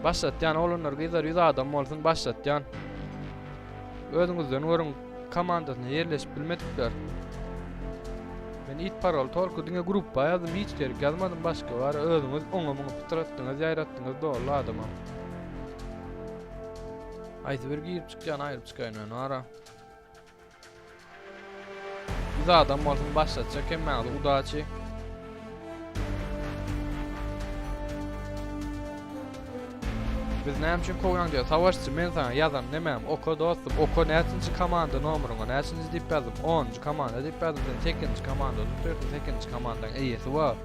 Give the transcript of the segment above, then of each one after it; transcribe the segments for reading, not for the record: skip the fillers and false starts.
Başlatýan oglanlar gyzlar 100 adam bolsun başlatýan. Özüňizden görüň komandasyna ýerleşip bilmedikler. Men it parol tolku diňe gruppa ýazdym hiç ýerik ýazmadym başga bar özüňiz oňa muňa pytratdyňyz ýaýratdyňyz doly adama. Haýsy bir girip çykýan aýryp çykaýyn men ara. 100 adam bolsun başlatjak hemmäňize udaçi. Biz näme üçin kowýaň diýýär. Savaşçy men saňa ýazan nemäm oka dostum oka näçinji komanda nomeryňa näçinji diýip ýazdym. 10-njy komanda diýip ýazdym sen 8-nji komanda tutýarsyň 8-nji komandaň eýesi bar.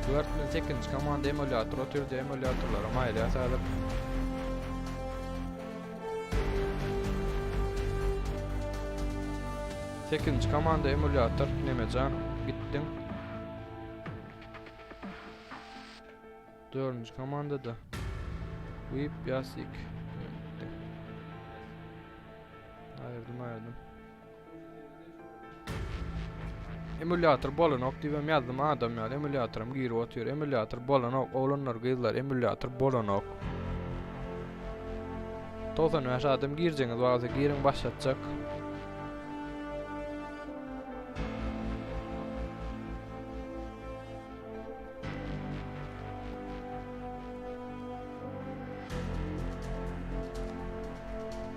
4 bilen 8-nji komanda emulýator otyr diýip emulýatorlara maýylýas häzir. Sekizinji komanda emulýator Nemejan gitdiň. Dördünji komandada Wip Ýasik gitdiň. Aýyrdym aýyrdym. Emulýator bolanok diýibem ýazdym adam ýaly emulýatoram girip otyr. Emulýator bolanok oglanlar gyzlar emulýator bolanok. 95 adam girjeňiz bolsa giriň başlatjak.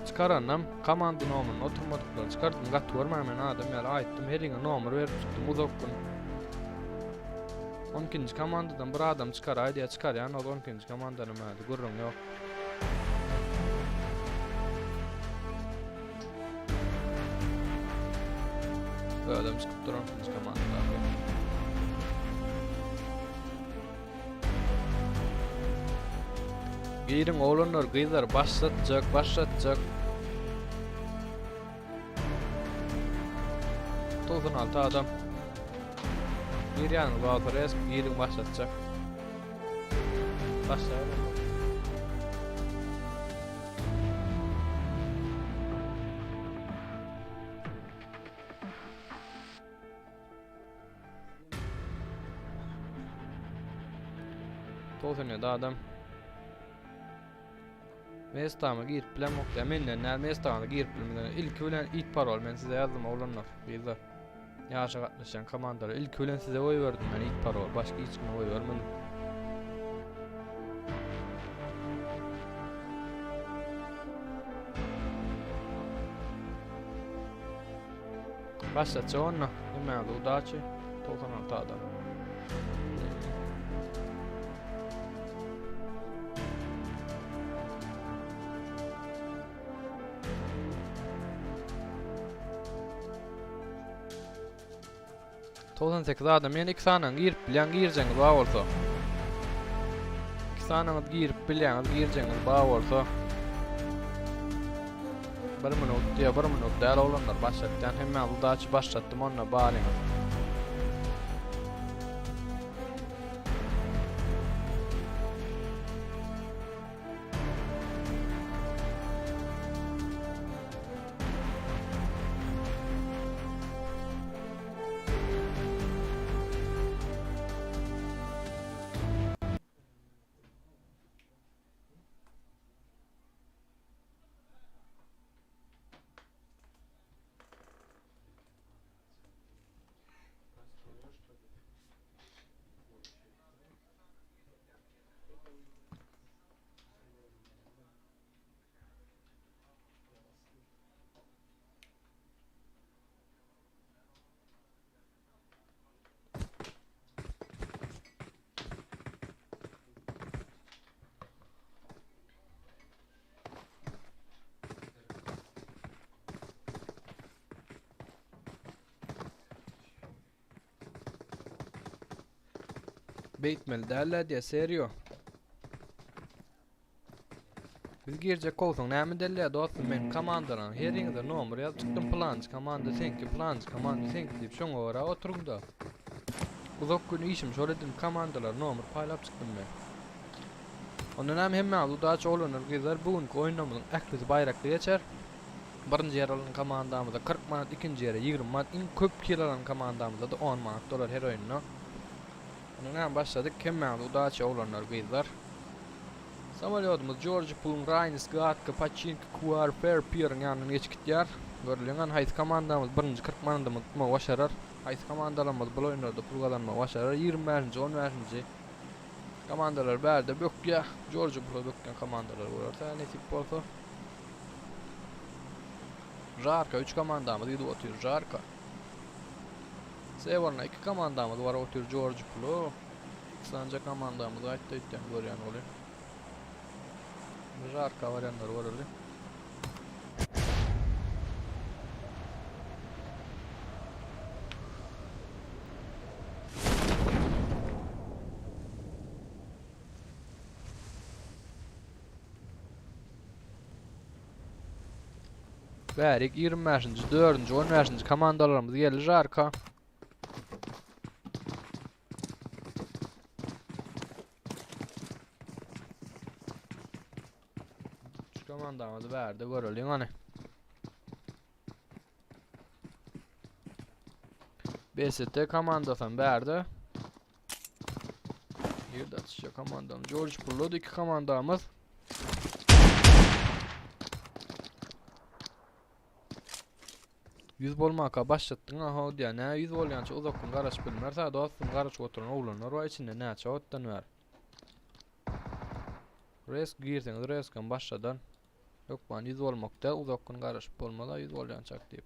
Çykaranam komanda nomeryny oturmadyklary çykardym gaty görmäň men adam ýaly aýtdym heriňe nomer berip çykdym uzak gün. 12-nji komandadan bir adam çykaraý diýä çykarýan ol 12-nji komandanam hadi gürrüň ýok. Özem çykyp dur 12-nji komandadaky. Giriň oglanlar gyzlar başlatjak başlatjak. 96 adam. Girýäňiz bolsa resk giriň başlatjak. Başlaýaly. 97 adam. Mestama girip bilemok ya menden näme mestama girip bilmeden ilki bilen it parol men size ýazdym oglanlar gyzlar. Ýaşa gatnaşýan komandalar ilki bilen size goýberdim men it parol başga hiç kime goýbermedim. Başlatjak onda. Hemmäňize udaçi. 96 adam. 98 adam ýene 2 sanyň girip bilýän girjeňiz bar bolsa. 2 sanyňyz girip bilýäňiz girjeňiz bar bolsa. Bir minut diýe bir minut däl oglanlar başlatýan hemmäňiz udaçi başlatdym onda baryňyz. Beýtmeli däl-ä diýä, serio. Biz girjek bolsaň näme delýä dostum men komandalaň heriňize nomer ýazyp çykdym pylançy komanda seňki pylançy komanda seňki diýip şoňa görä oturyňda. Uzak gün işim şol edinip komandalara nomer paýlap çykdym men. Onda näme hemmäňiz udaçi oglanlar gyzlar bu günki oýunlarymyzyň ählisi baýrakly geçer. Birinji ýer alan komandamyza 40 manat ikinji ýere 20 manat iň köp kil alan komandamyza da 10 manat dolar her oýunda. Onda näme başladyk hemmäňize udaçi oglanlar gyzlar. Samolýodymyz Jorji Puluň Raýnis, Gatka, Paçinki, Kuar, Fair Pieriň ýanyndan geçip gitýär. Göreliň haýsy komandamyz birinji 40 manadymyzy tutmagy başarar. Haýsy komandalarymyz bul oýunlarda pul gazanmagy başarar. 25-nji, 15-nji komandalar bärde bökýär. Jorji Pula bökýän komandalar görerse nesip bolsa. Žarka 3 komandamyz gidip otyr. Žarka. Sewerna 2 komandamyz bar otyr Jorji Pula. Sanja komandamyz gaýtdy öýtýän görýän boly. Žarka barýanlar göreli. Bärik 25-nji, 4-nji, 15-nji komandalarymyz geldi Žarka. Şu komandamyzy bärde göreliň hany. BST komandasam bärde. Nirde atışa komandam? George Pullo iki komandamyz. Ýüz bolmaka başlatdyň-a how diýýär. Nä ýüz bolýança uzak gün garaşyp bilmeris-ä dostum, garaşyp oturan oglanlar bar içinde näçe wagtdan bäri. Resk girseňiz reskam başladan. Hökman ýüz bolmak däl, uzak gün garaşyp bolmaz-a ýüz bolýançak diýip.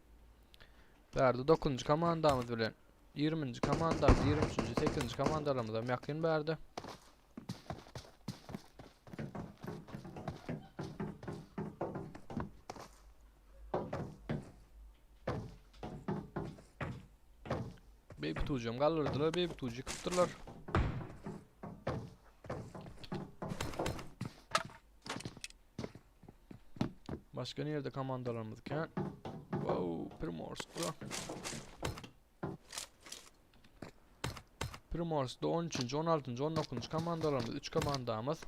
Bärde 9-njy komandamyz bilen 20-nji komandamyz, 23-nji, 8-nji komandalarymyzam ýakyn bärde. Baby Tuju'm galdyrdylar, Baby Tuju yıkıpdyrlar. Başka nerede komandalarymyz kän? Wow, Primorsk'da. Primorsk'da 13. 16. 19. komandalarymyz 3 komandamyz.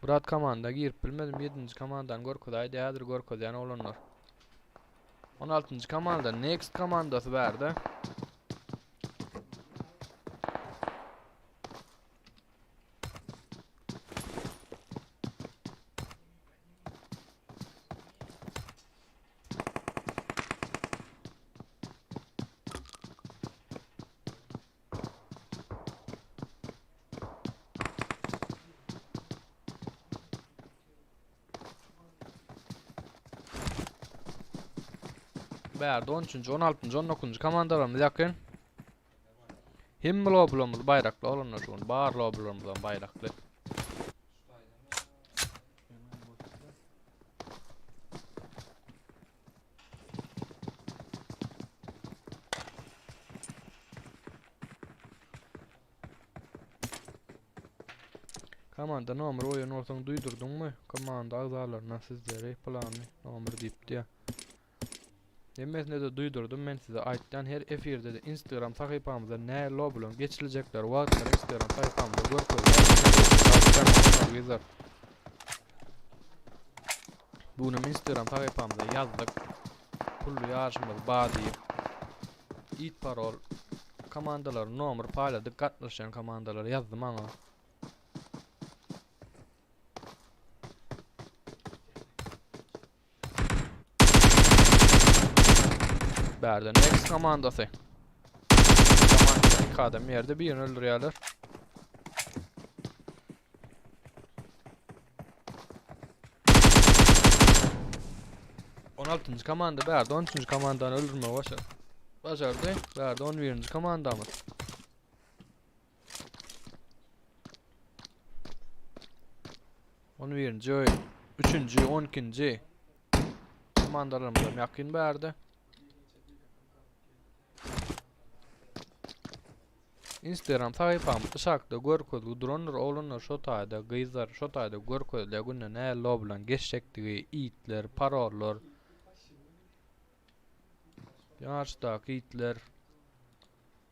Murat komanda girip bilmedim. 7. komandany görkezäýdi. Häzir görkezýän oglanlar. 16. komanda Next komandasy bärde. Bärde 13-nji, 16-njy, 19-njy komandalarymyz ýakyn. Hemme lobbylarymyz baýrakly olanlar şu gün. Bar lobbylarymyzam baýrakly. Komanda nomer goýan bolsaň duýdurdyňmy? Komanda agzalaryna sizleri plany nomer diýipdi ýa. Hemmesine de duýdurdym men size aýtýan her efirde de Instagram sahypamyzda nä lobbylaryň geçiriljekleri wagtlary Instagram sahypamyzda görkezýär. Bu günem Instagram sahypamyza ýazdyk. Pully ýaryşymyz bar diýip. It parol komandalary nomer paýladyk gatnaşýan komandalary ýazdy maňa. Bärde Next komandasy. Komanda iki adam ýerde birini öldürýärler. On altynjy komanda bärde on üçünji komandany öldürmegi başar. Başardy. Bärde on birinji komandamyz. On birinji, üçünji, on ikinji komandalarymyzam ýakyn bärde. Instagram sahypam yşakda görkezgi durandyr oglanlar şo taýda gyzlar şo taýda görkezilýär günde näle loblan geçjekdigi itler parollar ýaryşdaky itler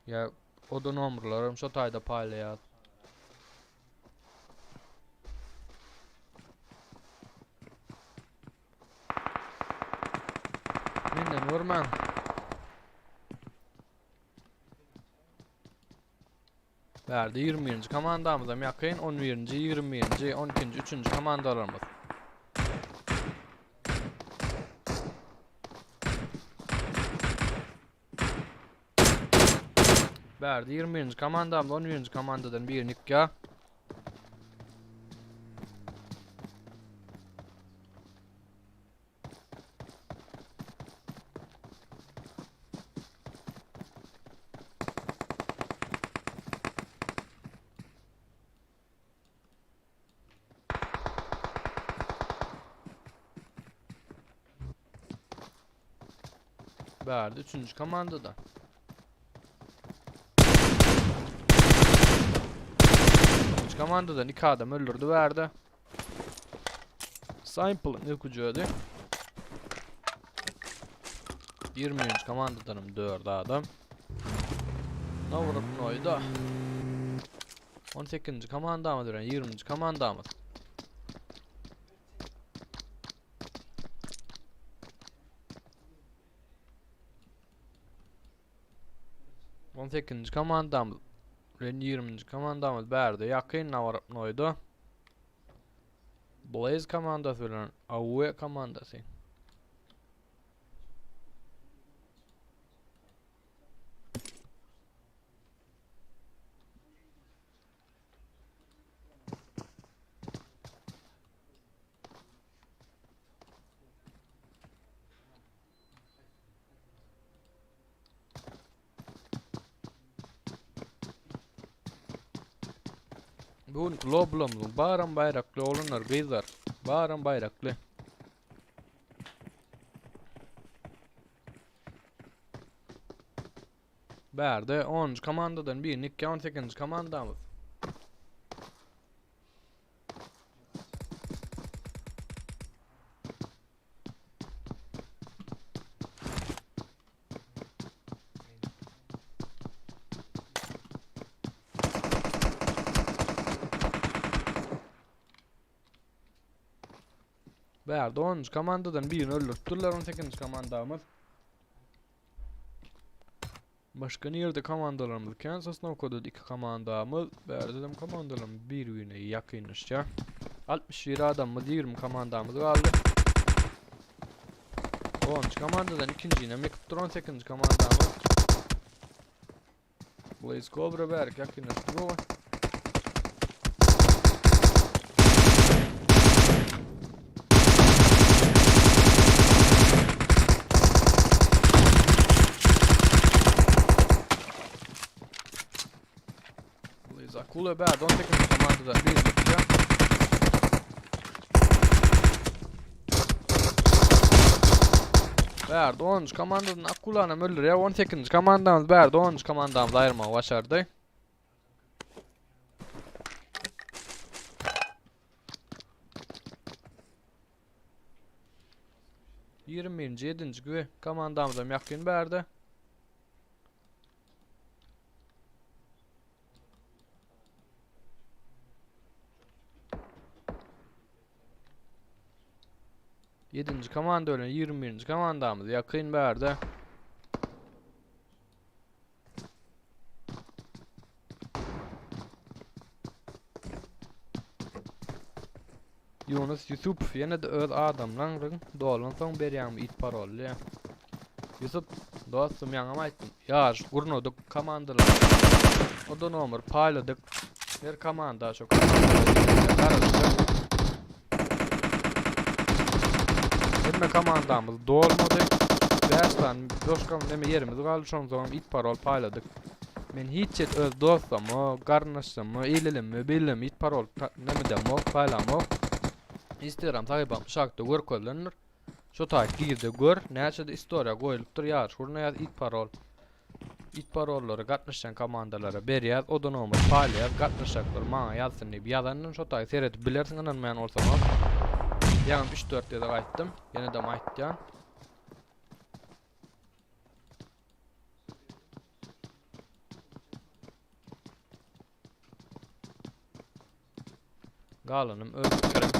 ýa oda nomerlaram şo taýda paýlaýas. görmäň. Bärde 21-nji komandamyzam ýakyn, 11-nji, 21-nji, 12-nji, 3-nji komandalarymyz. Bärde 21-nji komandamyz 11-nji komandadan birini ýykýar. Bärde üçünji komandada. Üçünji komandadan iki adam öldürdü bärde. Simple ökücüdi. 23 komandadanım 4 adam. Nawrutnoýda. 18. komandamyz bilen 20. komandamyz. On sekizinji komandamyz bilen ýigriminji komandamyz bärde ýakyn Nawaratnoýda. Blaze komandasy bilen AUE komandasy. Bu gün loblamyzyň baram baýrakly oglanlar, gyzlar. Baram baýrakly. Bärde 10-njy komandadan birini 2 18-nji komandamyz. Bärde 10-njy komandadan birini öldüripdirler 18-nji komandamyz. Başga nirde komandalarymyz kän? Sosnowkada iki komandamyz. Bärde hem komandalarymyz bir-birine ýakynlaşýar. 61 adamymyz, 20 komandamyz galdy. 10 komandadan ikinjini hem ýykypdyr 18 komandamyz. Blaze Cobra bärik ýakynlaşdy bu. Blaze Akula bärde 18 komandadan bir ýykýar. Bärde 10 komandadan Akulany öldürýär. 18 komandamyz bärde 10 komandamyzy aýyrmagy başardy. Ýigriminji ýedinji güwe komandamyzam ýakyn bärde. Ýedinji komanda bilen 21-nji komandamyz ýakyn bärde. Ýunus Ýusupow ýene-de öz adamlaryň dolansoň berýäňmi it parolly. Ýusup, dostum ýaňam aýtdym. Ýaryş gurnadyk komandalar. O da nomer paýladyk. Her komanda şo komanda garaşdyk. Hemme komandamyz dolmady. 5 sany boş neme ýerimiz galdy, şondan soň it parol paýladyk. Men hiç ýet öz dostlaryma, garyndaşlaryma, il-ilime, bilime it parol neme demok, paýlamok. Instagram sahypam aşakda görkezilendir. Şo taýy girde gör, näçede istoriýa goýulypdyr, ýaryş gurnaýas it parol. It parollary gatnaşýan komandalara berýäs, o da nomer paýlaýas, gatnaşjaklar maňa ýazsyn diýip ýazandym, şo taýy seredip bilersiň ynanmaýan bolsaňam. Ýaňam 3-4 gezek aýtdym, ýene-dem aýtýan. Galanym öz pikirim.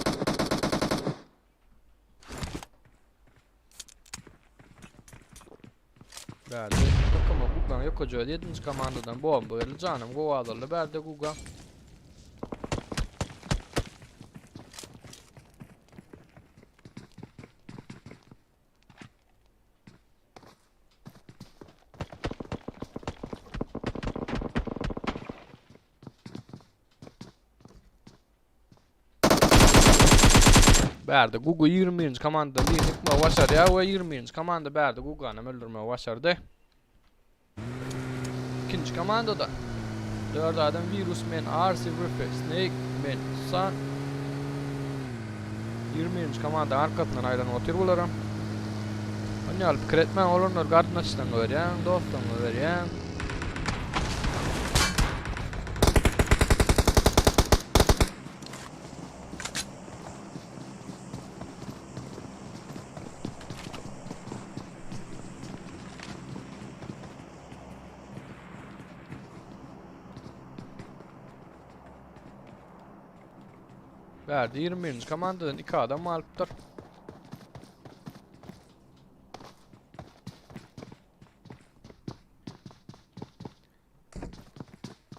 Bärde takyma Gugaň ýokaja 7-nji komandadan bomba geldi. Janym gowy azaldy bärde Guga. Bärde Gugu 21-nji komandadan birini ýykmagy başarýar we 21-nji komanda bärde Gugany hem öldürmegi başardy. Ikinji komandada 4 adam Virus Men, RC Rife, Snake Men, Sun 21-nji komanda arkasyndan aýlanyp otyr bularam. Ony ýaly pikir etmäň, olanlar garyndaşlaryňa berýäň, dostlaryňa berýäň. Bärde 21-nji komandadan 2 adam galypdyr.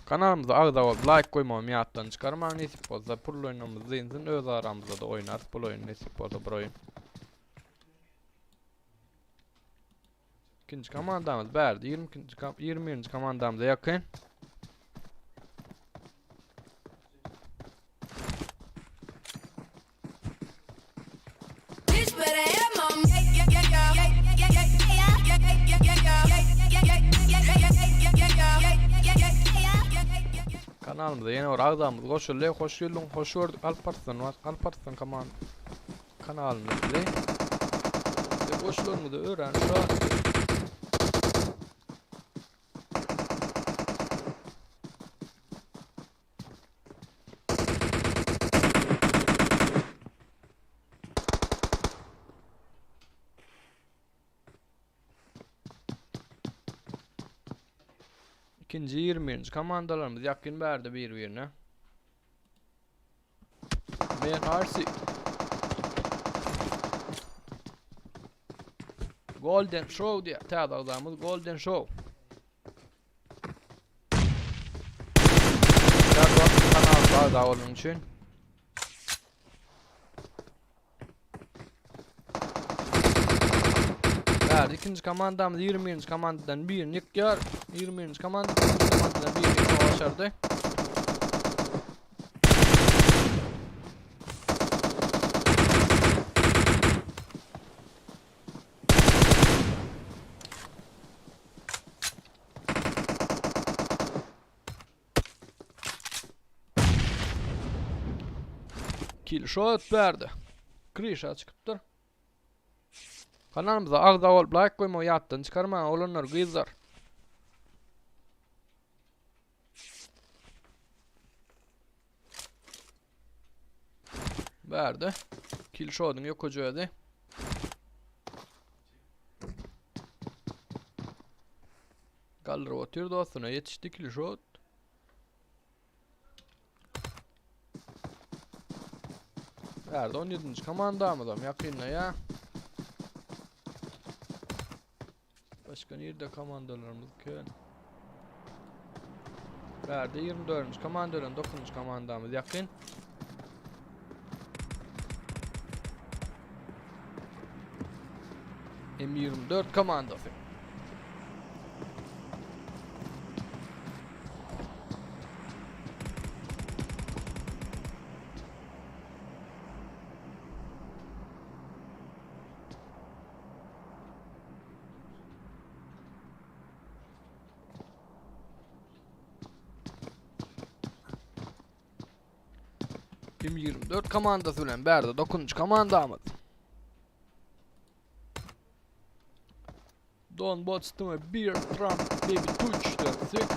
Kanalymyza agza bolup laýk goýmagy ýatdan çykarmaň nesip bolsa pul oýnumyz dynzyn öz aramyzda-da oýnarys pul oýun nesip bolsa bir oýun. İkinci komandamyz bärde 22. 21. komandamyza ýakyn. Kanalymyza ýene bir agzamyz goşuldy. Hoş geldiň, hoş gördük. Alparslan, Alparslan kaman kanalymyza sizi. Goşulanymyza örän şat. İkinci 20. komandalarymyz ýakyn bärde bir-birine. Men RC. Golden Show diýär. Täze agzamyz Golden Show. Kanal agza bolmaň üçin. Bärde ikinji komandamyz 21-nji komandadan birini ýykýar. 21-nji komanda ikinji komandadan birini ýykmagy başardy. Kill shot berdi. Krişa çykypdyr. Kanalymyza agza bolup like goýmagy ýatdan çykarmaň oglanlar gyzlar. Berdi. Kill shot'un ýokaja özi. Galdyryp otyr dostuna ýetişdi kill shot. Bärde 17-nji komandamyzam ýakynda ýa. Başga nirde komandalarymyz kön? Bärde 24-nji komanda bilen 9-njy komandamyz ýakyn. M24 komandasy. M24 komandasy bilen bärde 9-njy komandamyz. Don Botstuma Beer Trump Baby Tuç dönsük.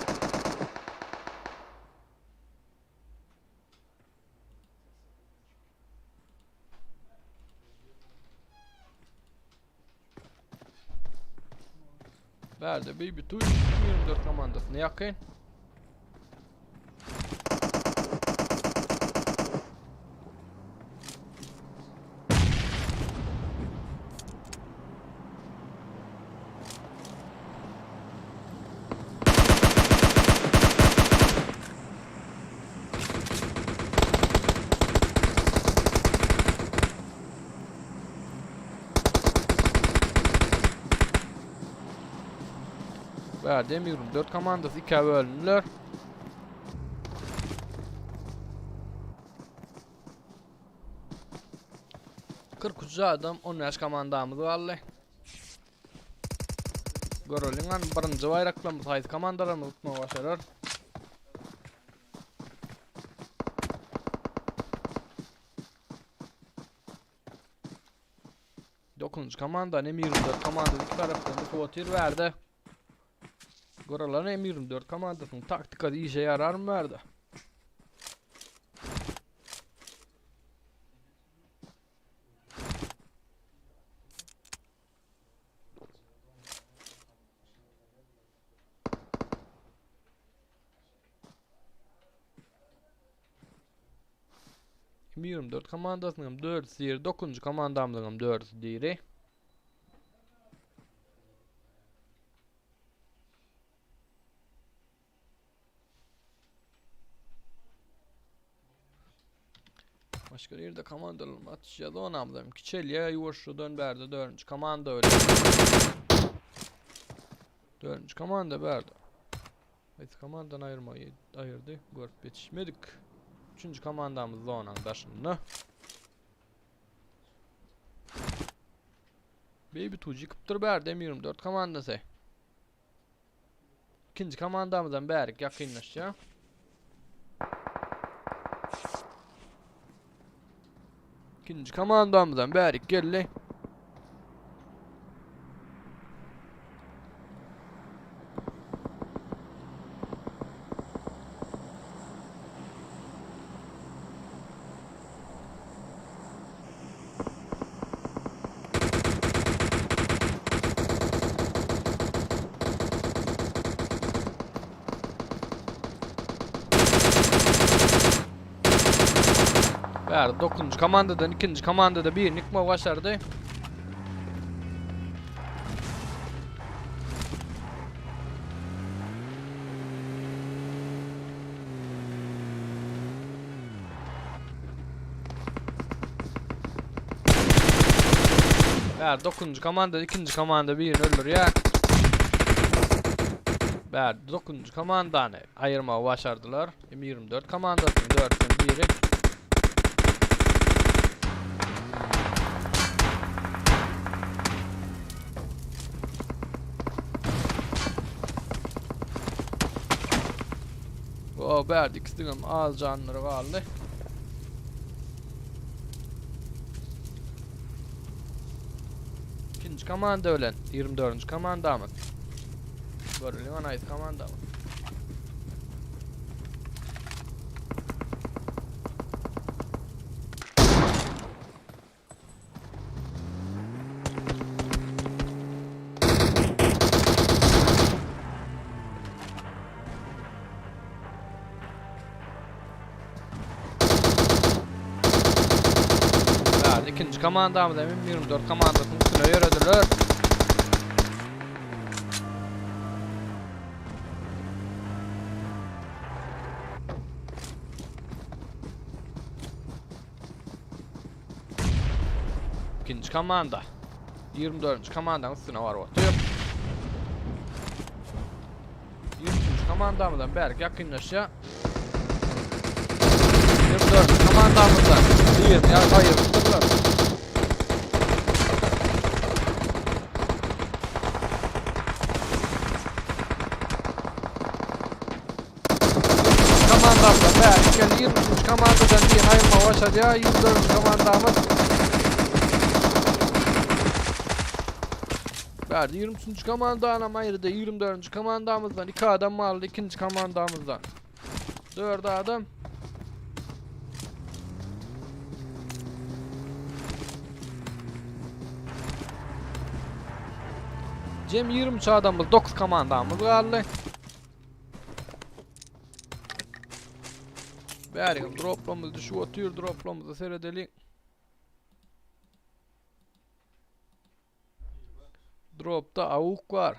Bärde Baby Tuç 24 komandasyna ýakyn. Bärde M24 komandasy ikä bölündiler. 43 adam 15 komandamyz galdy. Göreliň an birinji baýraklarymyz haýsy komandalarymyz utmagy başarar. Dokuzunjy komanda, M24 komanda iki tarapdan da otyr bärde. Görelim M24 komandasynyň taktikasy işe ýararmy bärde? 24 komandasynyň hem 4-si diri, 9-njy komandamyzyň hem 4-si diri. Başga ýerde komandalarym atışýar. Zonamyz hem kiçelýär. Ýuwaşjadan bärde 4-nji komanda öyle. 4-nji komanda bärde. Haýsy komandan aýyrmagy aýyrdy? Görüp ýetişmedik. Üçünji komandamyz zonaň daşynda. Baby Tuji ykypdyr bärde M24 komandasy. Ikinji komandamyzdan bärik ýakynlaşýar. Ikinji komandamyzdan bärik geldi. Bäri 9-njy komandadan 2-nji komandada birini ýykmagy başardy. Bär 9-njy komanda, 2-nji komanda birini öldürýär. Bär 9-njy komandany aýyrmagy başardylar. M24 komandasynyň 4-den biri. O bärde ikisiniňem az janlary galdy. İkinci komanda bilen 24. komandamyz. Göreliň ana haýsy komandamyz. Bärde ikinji komandamyz hem 24 komandasynyň üstüne ýörediler. İkinci komanda. 24. komandanın üstüne var oturuyor. 23. komandamyzdan berk yakınlaşıyor. 24. komandamyzdan bir ya hayır tutdular. Komandamda bärik geldi. 23 komandadan bir aýyrma başarýar. 24 komandamyz. Bärde 23 komandanam aýyrdy. 24 komandamyzdan 2 adam aldy. 2-nji komandamyzdan. 4 adam. Jem 23 adamymyz, 9 komandamyz galdy. Bäriňem droplamyz düşüp otyr, droplamyza seredeliň. Dropda awuk bar.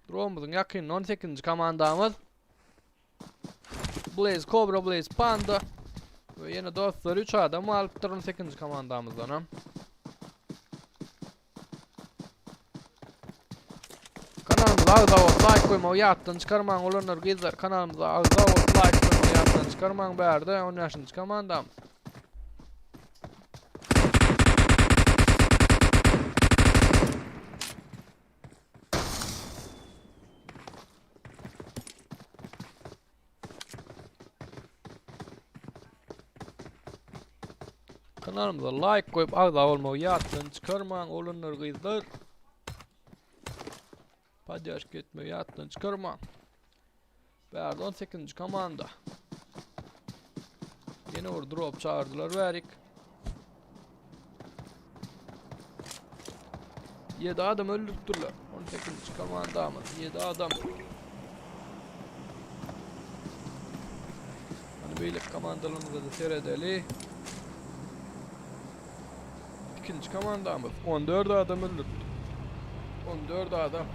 Dropumyzyň ýakynynda 18-nji komandamyz. Blaze Cobra, Blaze Panda. We ýene dostlar 3 adam galypdyr 18-nji komandamyzdanam. Kanalymyza agza bolup laýk goýmagy ýatdan çykarmaň olanlar gyzlar kanalymyza agza bolup laýk goýmagy ýatdan çykarmaň bärde 15-nji komandamyz. Kanalymyza laýk goýup agza bolmagy ýatdan çykarmaň oglanlar gyzlar. Podýaşka etmegi ýatdan çykarmaň. Bärde 18-nji komanda. Ýene bir drop çagyrdylar bärik. 7 adam öldüripdirler. 18-nji komandamyz 7 adam. Hani beýleki komandalarymyza da seredeli. İkinci komandamyz 14 adam öldürdi. 14 adam.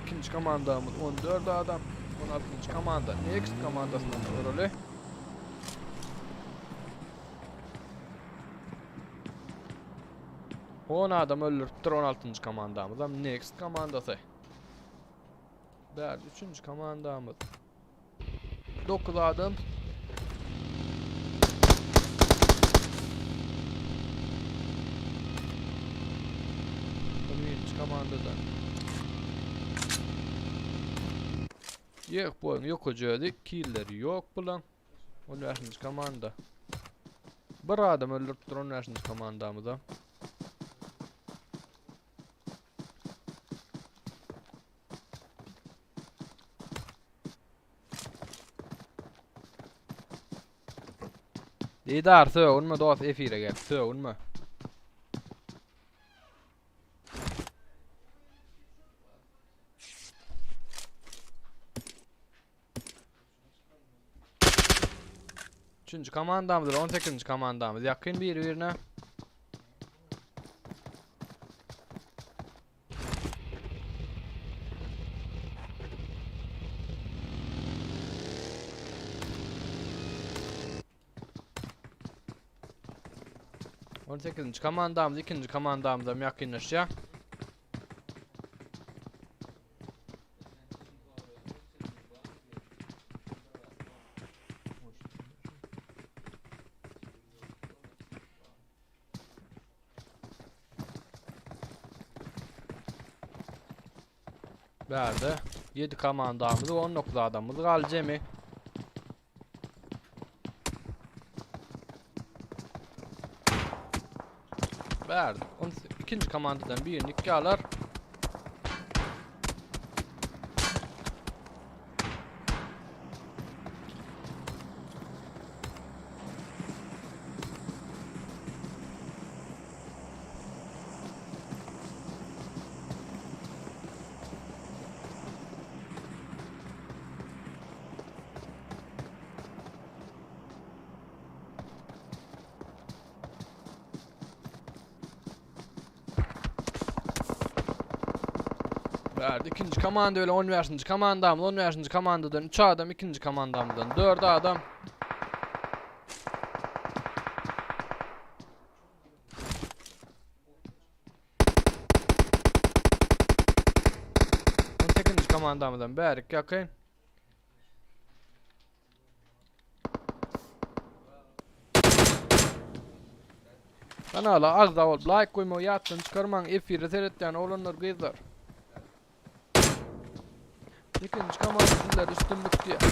İkinci komandamyz 14 adam. 16. komanda Next komandasyndan göreli. 10 adam öldüripdir 16-njy komandamyzam Next komandasy. Bärde 3-nji komandamyz. 9 adam. Birinji komandadan. Ýok, bu oýun ýok özi, killeri ýok bulan. 15-nji komanda. Bir adam öldüripdir 15-nji komandamyza. Didar sögünme dost efire gel sögünme. Üçünji komandamyz 18-nji komandamyz ýakyn biri-birine. On sekizinji komandamyz ikinji komandamyzam ýakynlaşýar. Bärde 7 komandamyz we 19 adamymyz galdy jemi. Bärde ikinji komandadan birini iki alar. Verdi. İkinci komanda öyle 15. komandamız 15. komandadan 3 adam ikinci komandamızdan 4 adam. On sekizinji komandamyzdan bärik ýakyn. Kanala agza bolup laýk goýmagy ýatdan çykarmaň efire seretýän oglanlar gyzlar. Ikinji komanda sizler üstünlik diýär.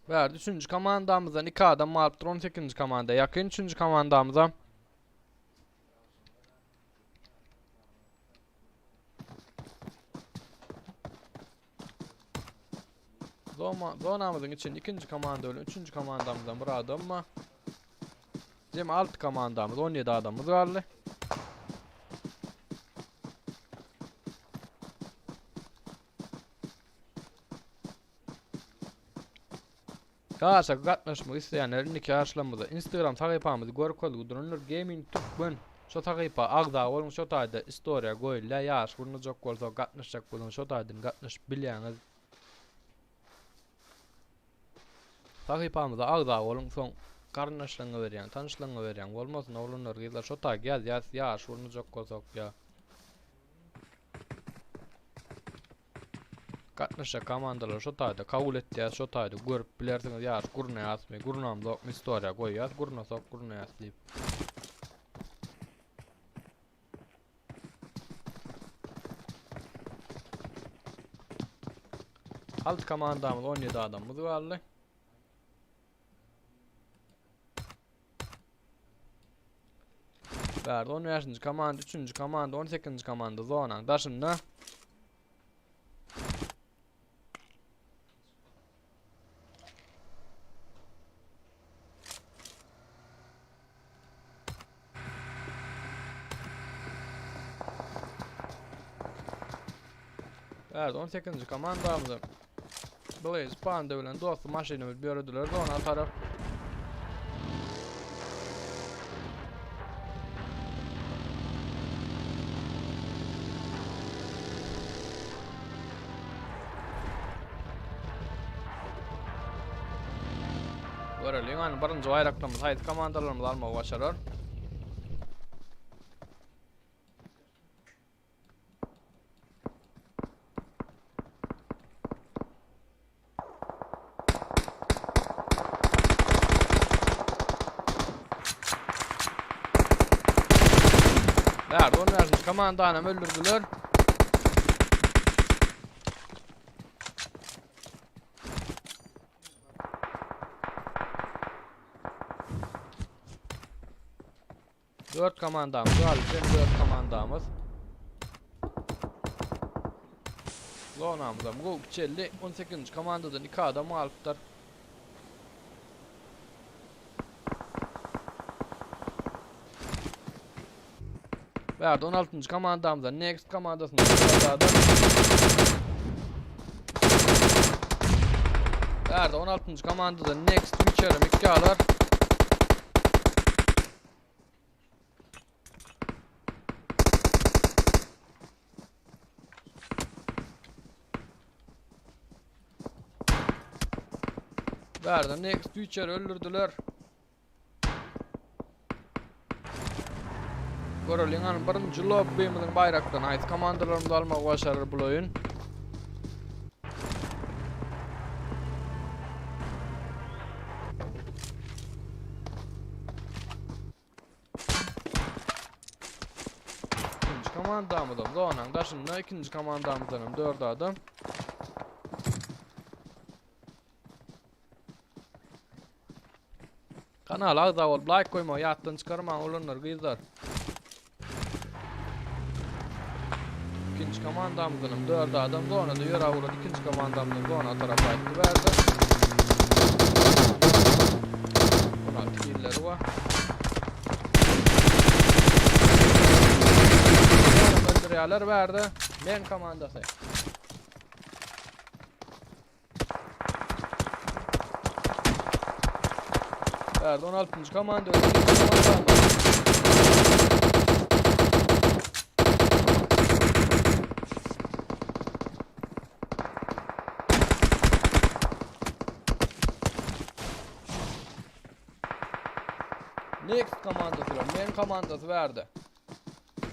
Verdi. Üçüncü komandamyzdan iki adam alypdyr. 18. komanda yakın. Üçüncü komandamyza. Zoma, zonamyzyň içinde ikinji komanda bilen üçünji komandamyzdan bir adam bar. Jem 6 komandamyz 17 adamymyz galdy. Ýaryşa gatnaşmak isleýänler indiki ýaryşlarymyzda Instagram sahypamyzy görkezgi durandyr Gaming Türkmen şo sahypa agza boluň şo taýda istoriýa goýulýar ýaryş gurnajak bolsa gatnaşjak bolsaňyz şo taýdan gatnaşyp bilýäňiz. Sahypamyza agza boluň soň garyndaşlaryňa berýäň tanyşlaryňa berýäň bolmasyn oglanlar gyzlar şo taýda ýazýas ýaryş gurnajak bolsak ýa Gatnaşjak komandalary şo taýda kabul etýäs, şo taýda görüp bilersiňiz ýaryş gurnaýasmy, gurnamzokmy istoriýa goýýas, gurnasak gurnaýas diýip. Alt komandamyz 17 adamymyz galdy. Bärde 15-nji komanda, 3-nji komanda, 18-nji komanda zonaň daşynda. Bärde 18-nji komandamyzy Blaze Panda bilen dosty maşynymyz börediler zona tarap. Göreliň, hany birinji baýraklarymyz haýsy komandalarymyz almagy başarar. Bärde on bäşinji komandanam öldürdüler. Dört komandamyz galdy. Jem dört komandamyz. Zonamyzam gowy kiçeldi. 18-nji komandadan 2 adam galypdyr. Bärde 16-njy komandamyzda Next komandasynda bir adam. Bärde 16-njy komandada Next Witcher mikki alar. Bärde Next Witcher öldürdüler. Göreliň hany birinji lobbymyzyň baýrakdan haýsy komandalarymyzy almagy başarar bu oýun. İkinci komandamyzam zonaň daşynda, ikinji komandamyzdan hem 4 adam. Kanala agza bolup like goýmagy ýatdan çykarmaň oglanlar gyzlar. İkinci komandamyzdan hem 4 adam zonada ýöräp ugrady. İkinci komandamyzdan zona tarap aýtdy bärde. 16 killeri bar. Öldürýärler bärde. Men komandasy. Bärde 16-njy komanda öldü. Next komandasy bilen men komandasy bärde.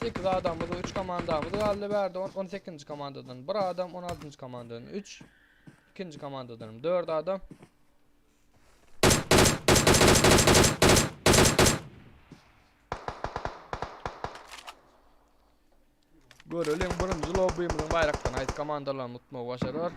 8 adamymyz 3 komandamyz galdy bärde 18-nji komandadan 1 adam 16-njy komandadan 3 İkinji komandadanam 4 adam. Göreliň birinji lobbymyzyň baýrakdan haýsy komandalaryny tutmagy başarar.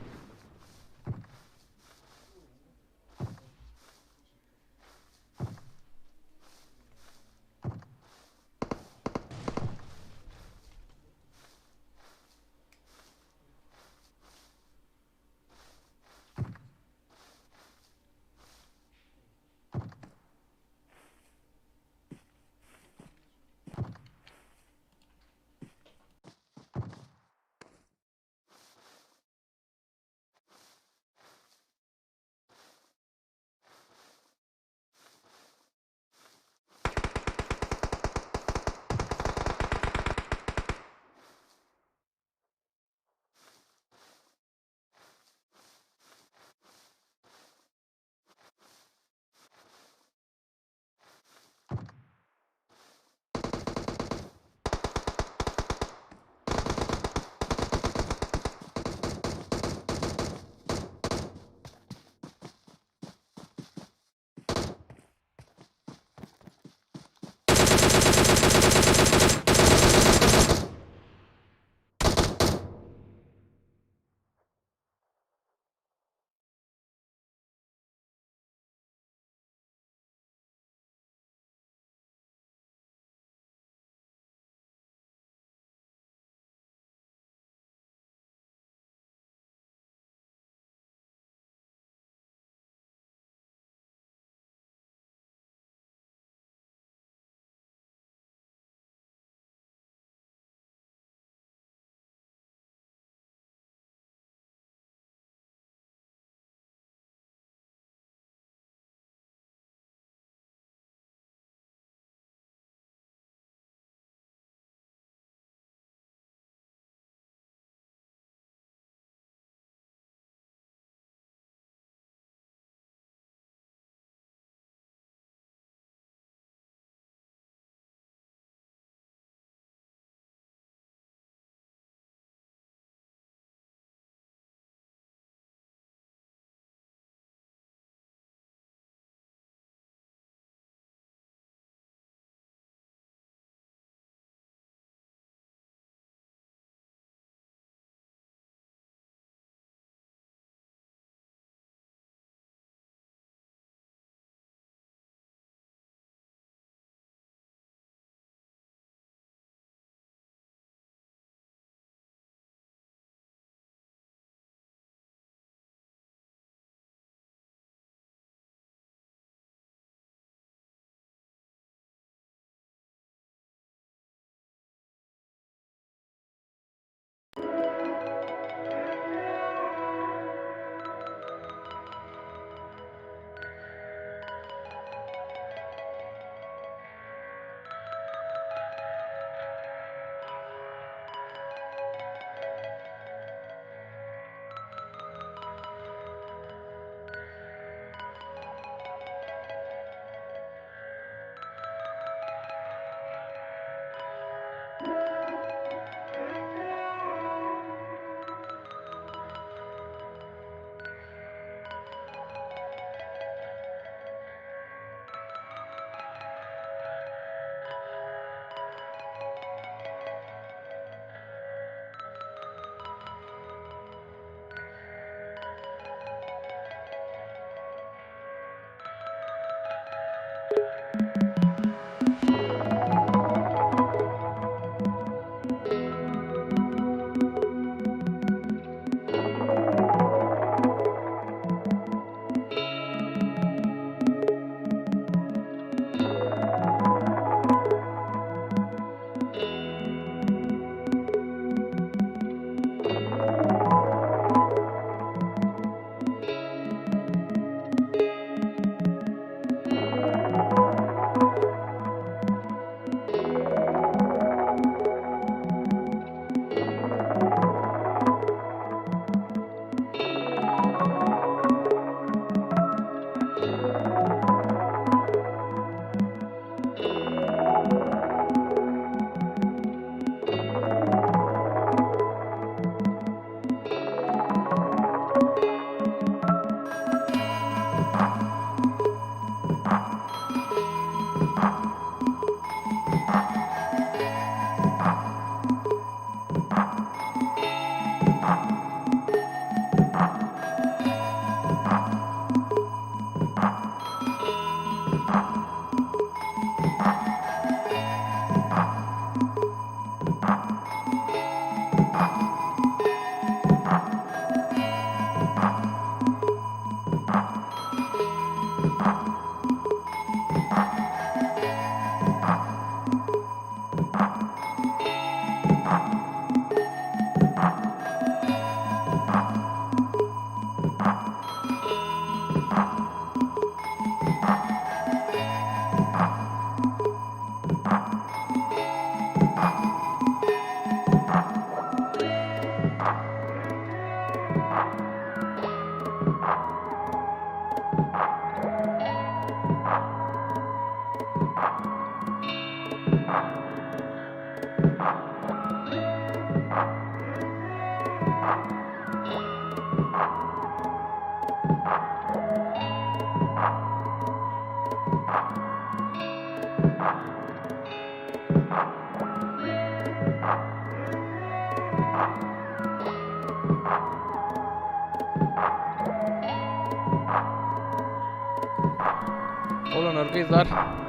Oglanlar gyzlar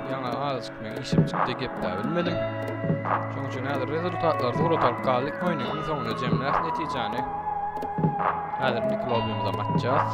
ýaňy azajyk men işim çykdy gepläp bilmedim. Şonuň üçin häzir rezultatlary surat alyp galdyk. Oýnuň iň soňunda jemläs netijäni. Häzir indiki lobbymize açýas.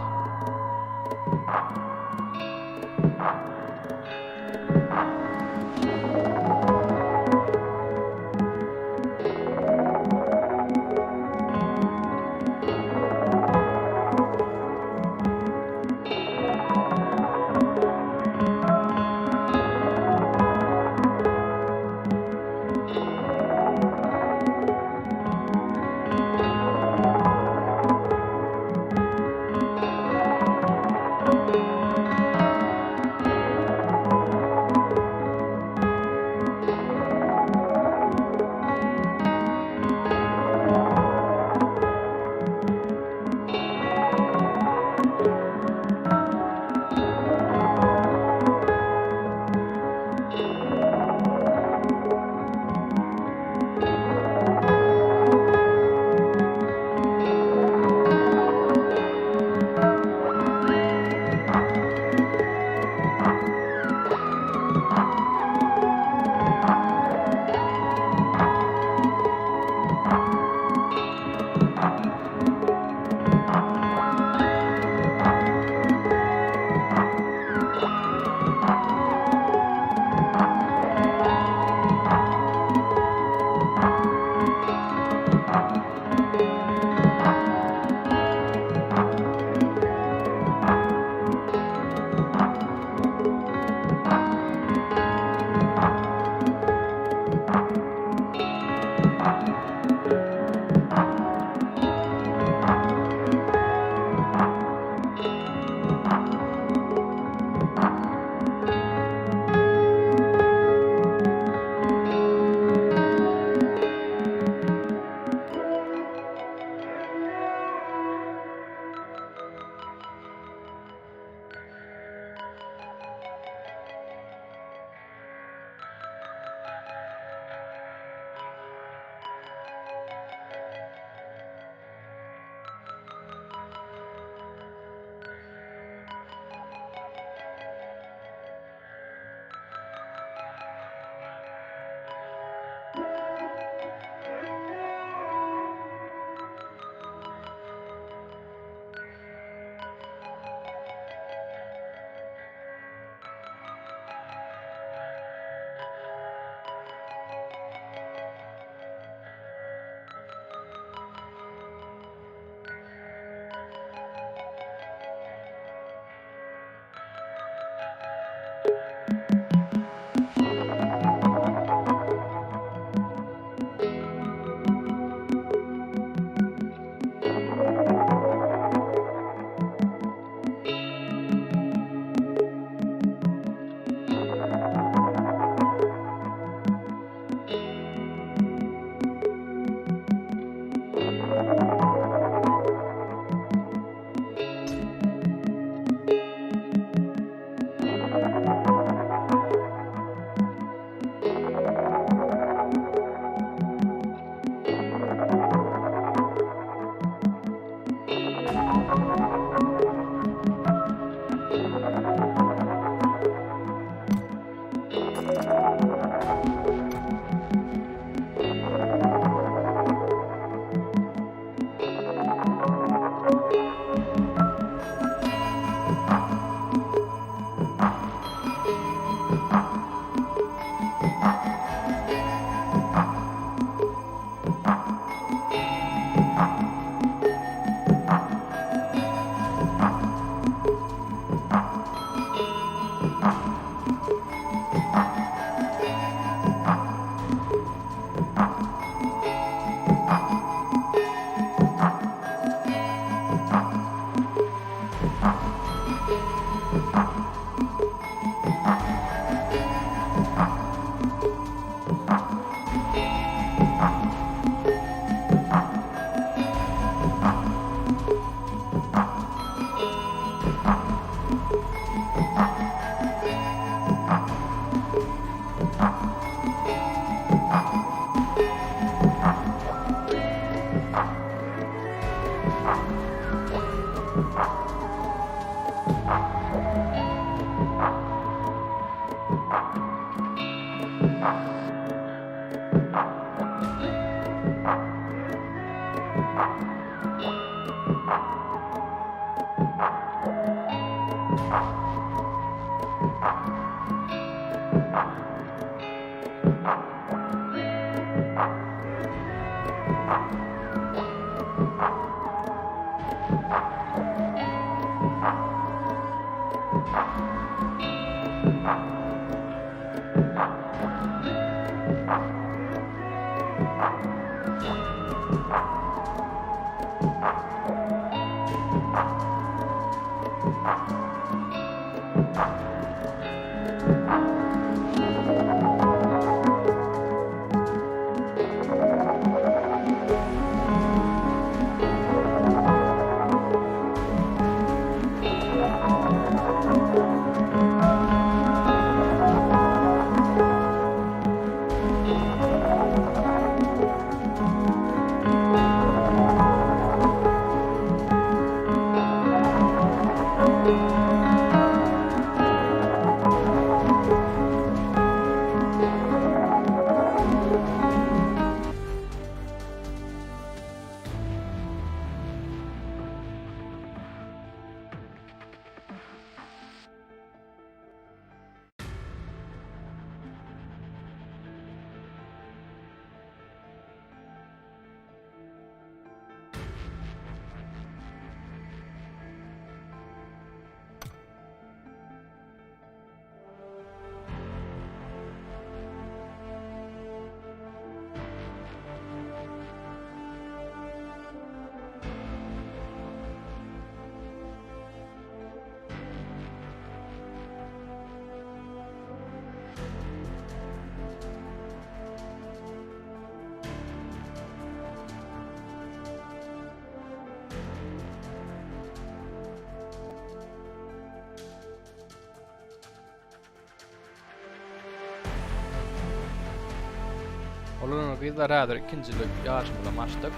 Olar gyzlar häzir ikinjilik ýaryşymyzam açdyk.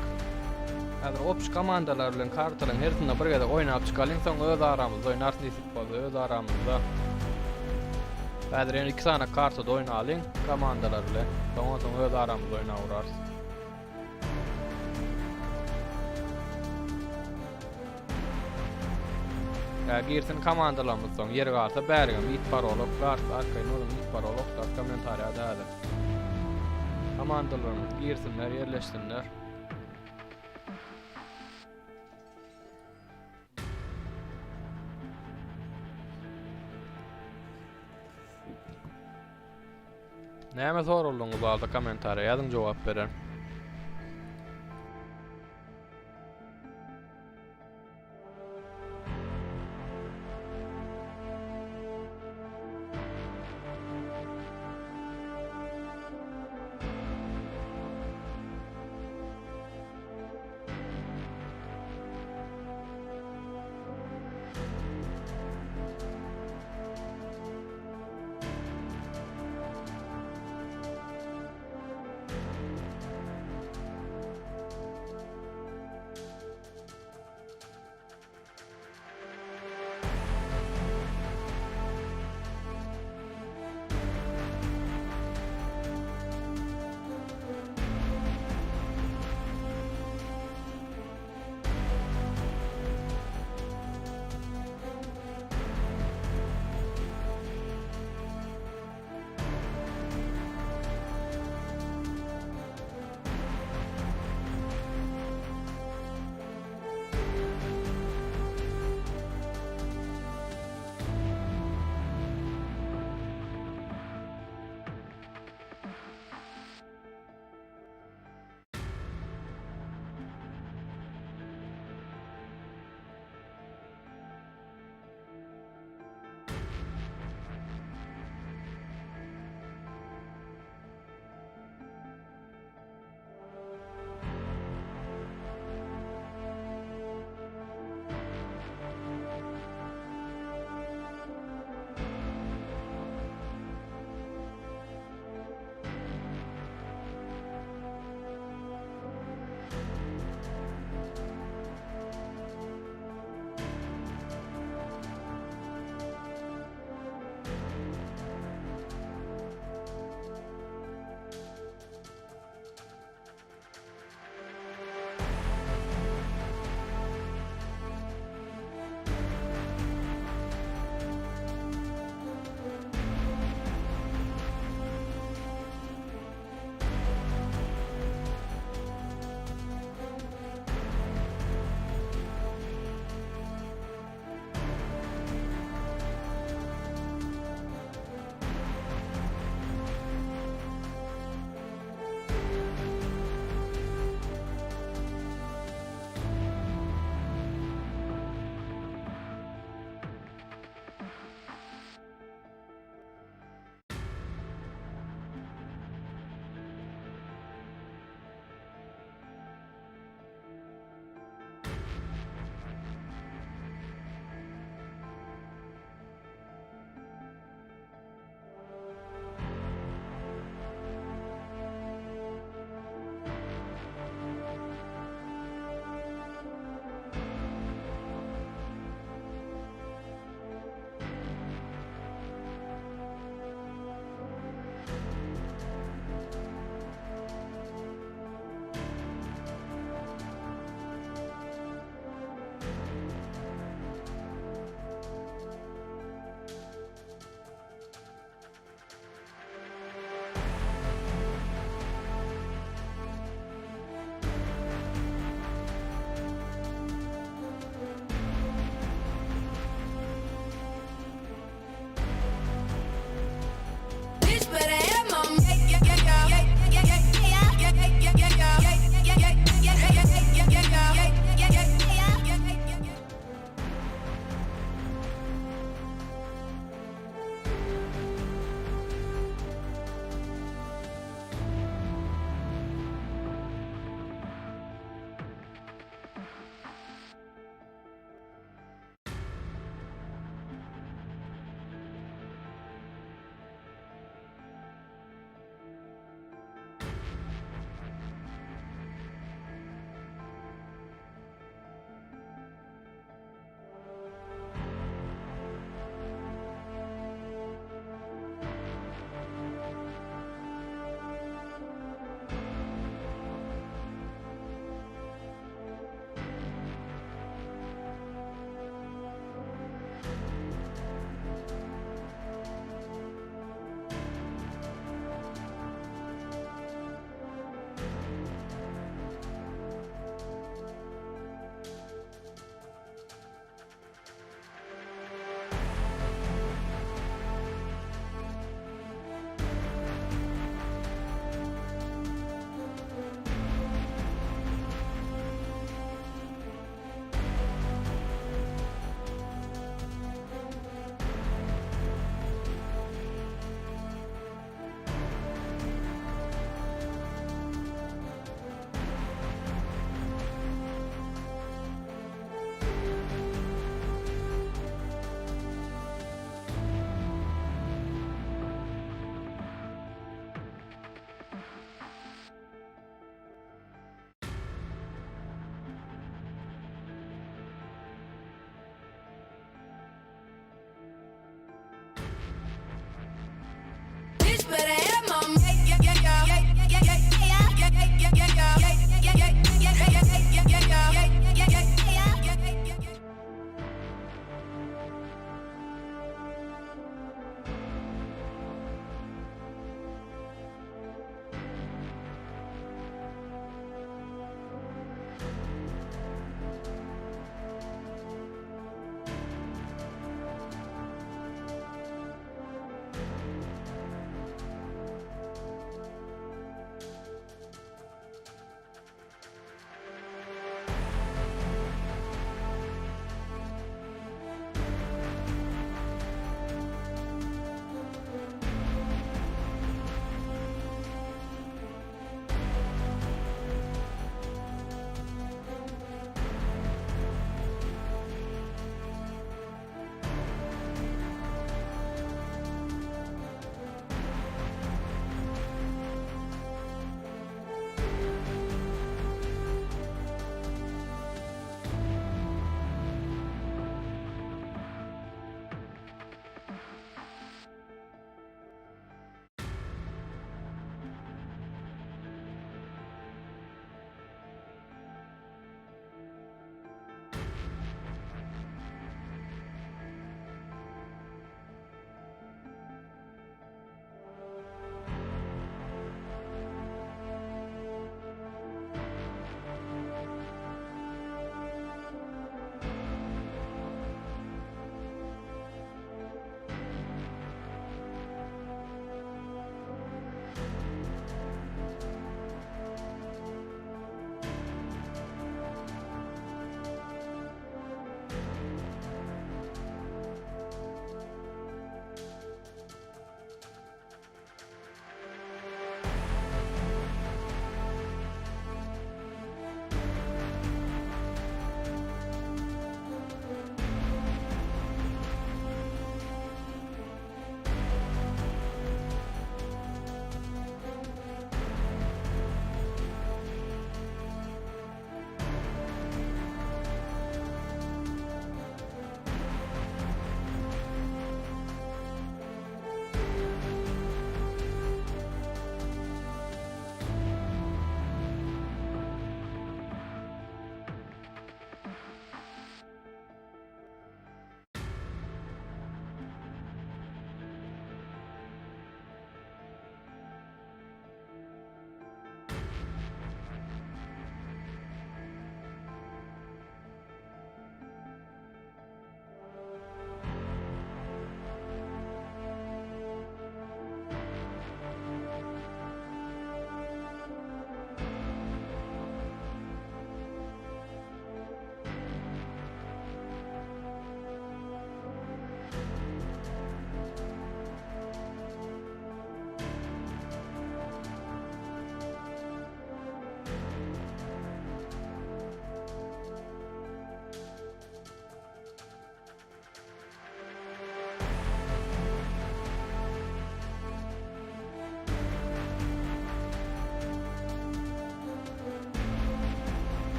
Häzir opş komandalar bilen kartalaryň hersinde bir gezek oýnap çykalyň, soň öz aramyzda oýnarys nesip bolsa öz aramyzda. Häzir ýene iki sany kartada oýnalyň komandalar bilen. Soň soň öz aramyzda oýnap urarys. Ýa girsin komandalarymyz soň ýer galsa bärigem it parol oklarys arkaýyn boluň it parol oklarys kommentariýada häzir. Komandalarymyz girsinler ýerleşsinler. Näme soraldyňyz bolsa kommentariýa ýazyň jogap bererin.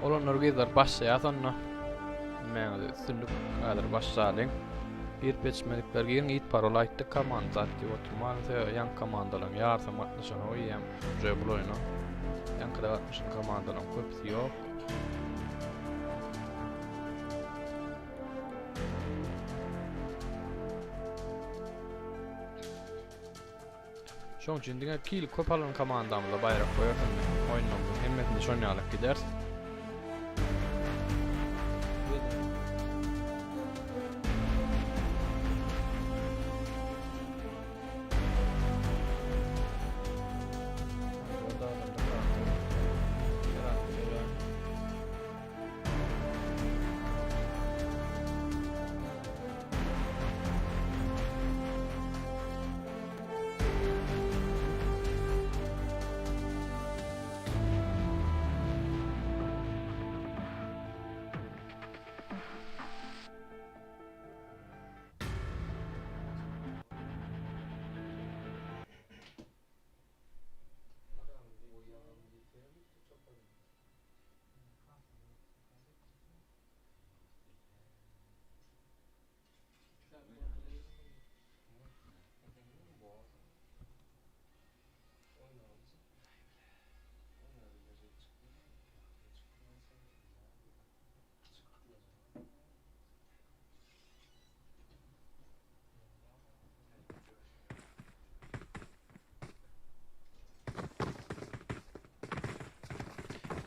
Olanlar gyzlar başlaýar sonda. Hemmäňize üstünlik. Häzir başlalyň. Girip ýetişmedikler giriň it parol aýtdy komanda zat diýip oturmaň sebäbi ýaňky komandalaryň ýarysam gatnaşanok eýýäm uje bul oýuna. Ýaňkyda gatnaşan komandalaryň köpüsi ýok. Şoň üçin diňe kill köp alan komandamyza baýrak goýarys indi. Oýunlarymyzyň hemmesinde şon ýaly gideris.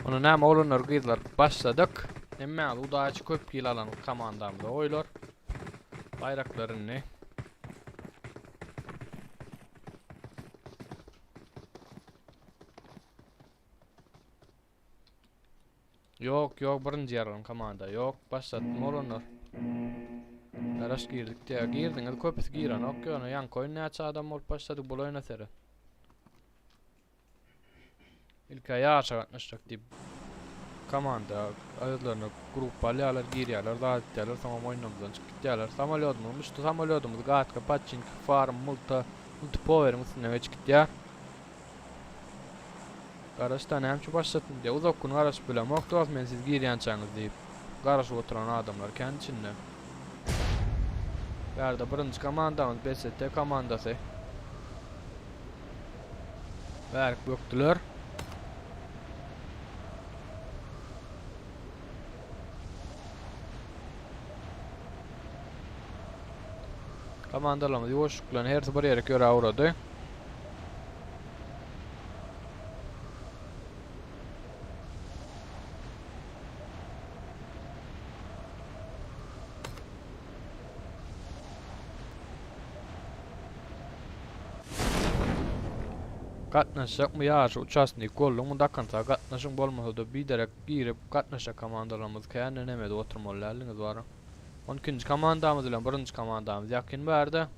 Onda näme oglanlar gyzlar başladyk. Hemmäňiz udaçy köp kill alan komandamyza oýlar. Baýraklar indi. Ýok, ýok, birinji ýer alan komanda. Ýok, başlatdym oglanlar. Garaş girdik diýä. Girdiňiz, köpüsi girenok ýöne ýaňky oýun näçe adam bolup başladyk bul oýna seret. Ilkä ýaryşa gatnaşjak diýip komanda özlerine gruppa alýarlar, girýärler, zat etýärler, soňam oýnamyzdan çykyp gitýärler. Samolýodymyz uçdy, samolýodymyz Gatka, Paçinki, Farm, Multa, Multipoweriň üstünden geçip gitýär. Garaşda näme üçin başlatdym diýýär. Uzak gün garaşyp bilemok dost men siz girýänçäňiz diýip. Garaşyp oturan adamlar kän içinde. Bärde birinji komandamyz BST komandasy. Bärik bökdüler. Komandalarymyz ýuwaşlyk bilen hersi bir ýere ýöräp ugrady. Gatnaşjakmy ýaryşa uçasnik bolduňmy dakansa gatnaşyň bolmasada biderek girip gatnaşjak komandalarymyz kän neme edip oturmaly däldiňiz bara. On ikinji komandamyz bilen birinji komandamyz ýakyn bärde.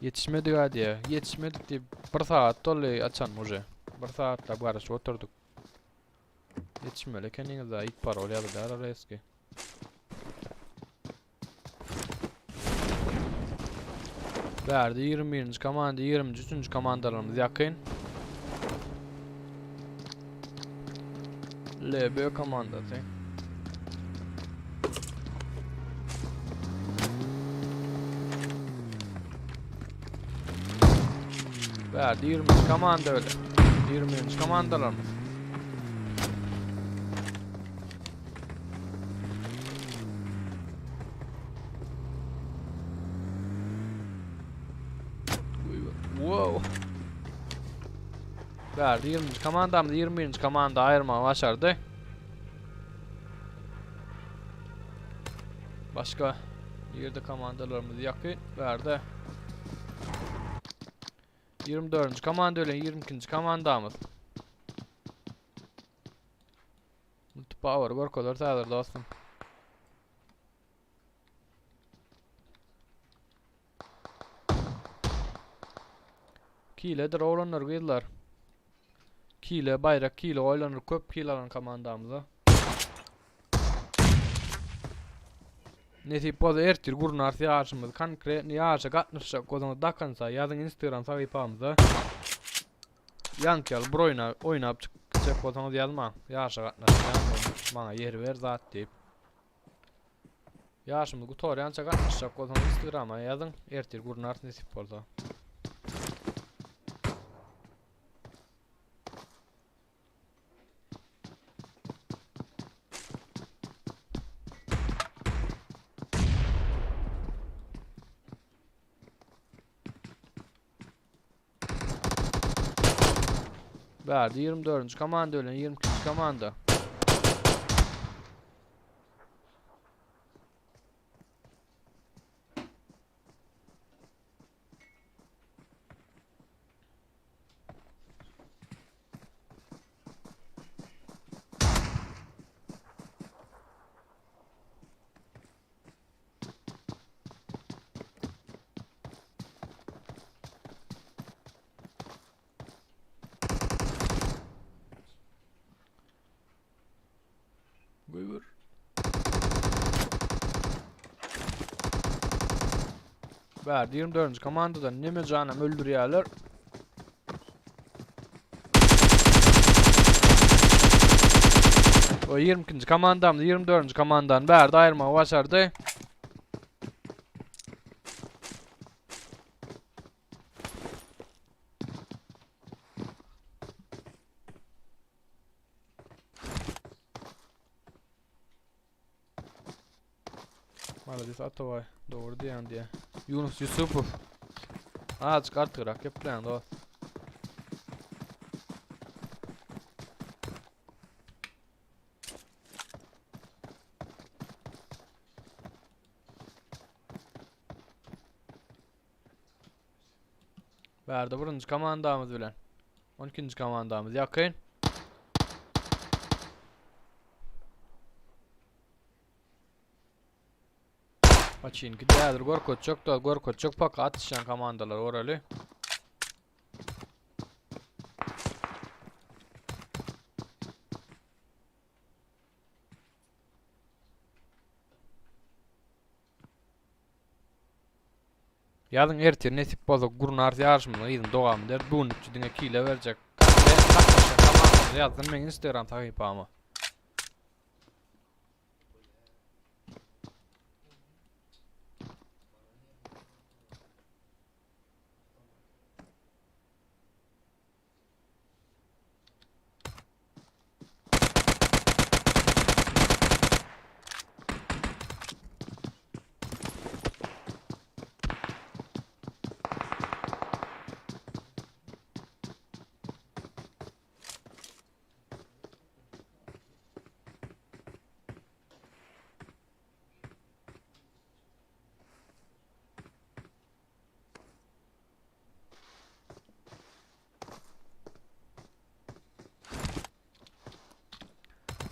Ýetişmedik a diýýär. Ýetişmedik diýip bir sagat doldy açan uje. Bir sagatlap garaşyp oturdyk. Ýetişmeli ekeniňiz da it parol ýazylýar ol eski. Bärde 21-nji komanda, 23-nji komandalarymyz ýakyn. LB komandasy. Bärde 23 komanda öyle. 23 komandalarymyz. Wow. Bärde 20. komandamyz 21. komanda aýyrmagy başardy. Başga ýerde komandalarymyz ýakyn. Bärde 24. komanda bilen 22. komandamyz. Multipower görkezer häzir dostum. Kiledir oglanlar gyzlar. Kile baýrak kile oýlanır köp kil alan komandamyza. Nesip bolsa ertir gurnarys ýaryşymyzy. Konkretny ýaryşa gatnaşjak bolsaňyz dakansa ýazyň Instagram sahypamyza. Ýaňky ýaly bir oýna oýnap çykjak bolsaňyz ýazmaň. Ýaryşa gatnaşýan maňa ýer ber zat diýip. Ýaryşymyz gutarýança gatnaşjak bolsaňyz Instagrama ýazyň. Ertir gurnarys nesip bolsa. Bärde 24-nji komanda bilen 22-nji komanda. Goýber. Bärde 24-nji komandadan neme janam öldürýärler. O 22-nji komandamyz 24-nji komandany bärde aýyrmagy başardy. Malades Ataway. Dogry diýýän diýä. Yunus Yusupow. Azajyk artygrak gepleýän dost. Bärde birinji komandamyz bilen. 12-nji komandamyz ýakyn. Paçinki dädir görkezjek da görkezjek paka atyşan komandalar oraly. Ýazyň ertir nesip bolsa gurnarys ýaryşymyzyň yzyny dowam eder. Bu günlükçe diňe kile berjek. Gatnaşýan komandamyzy ýazdym meň Instagram sahypama.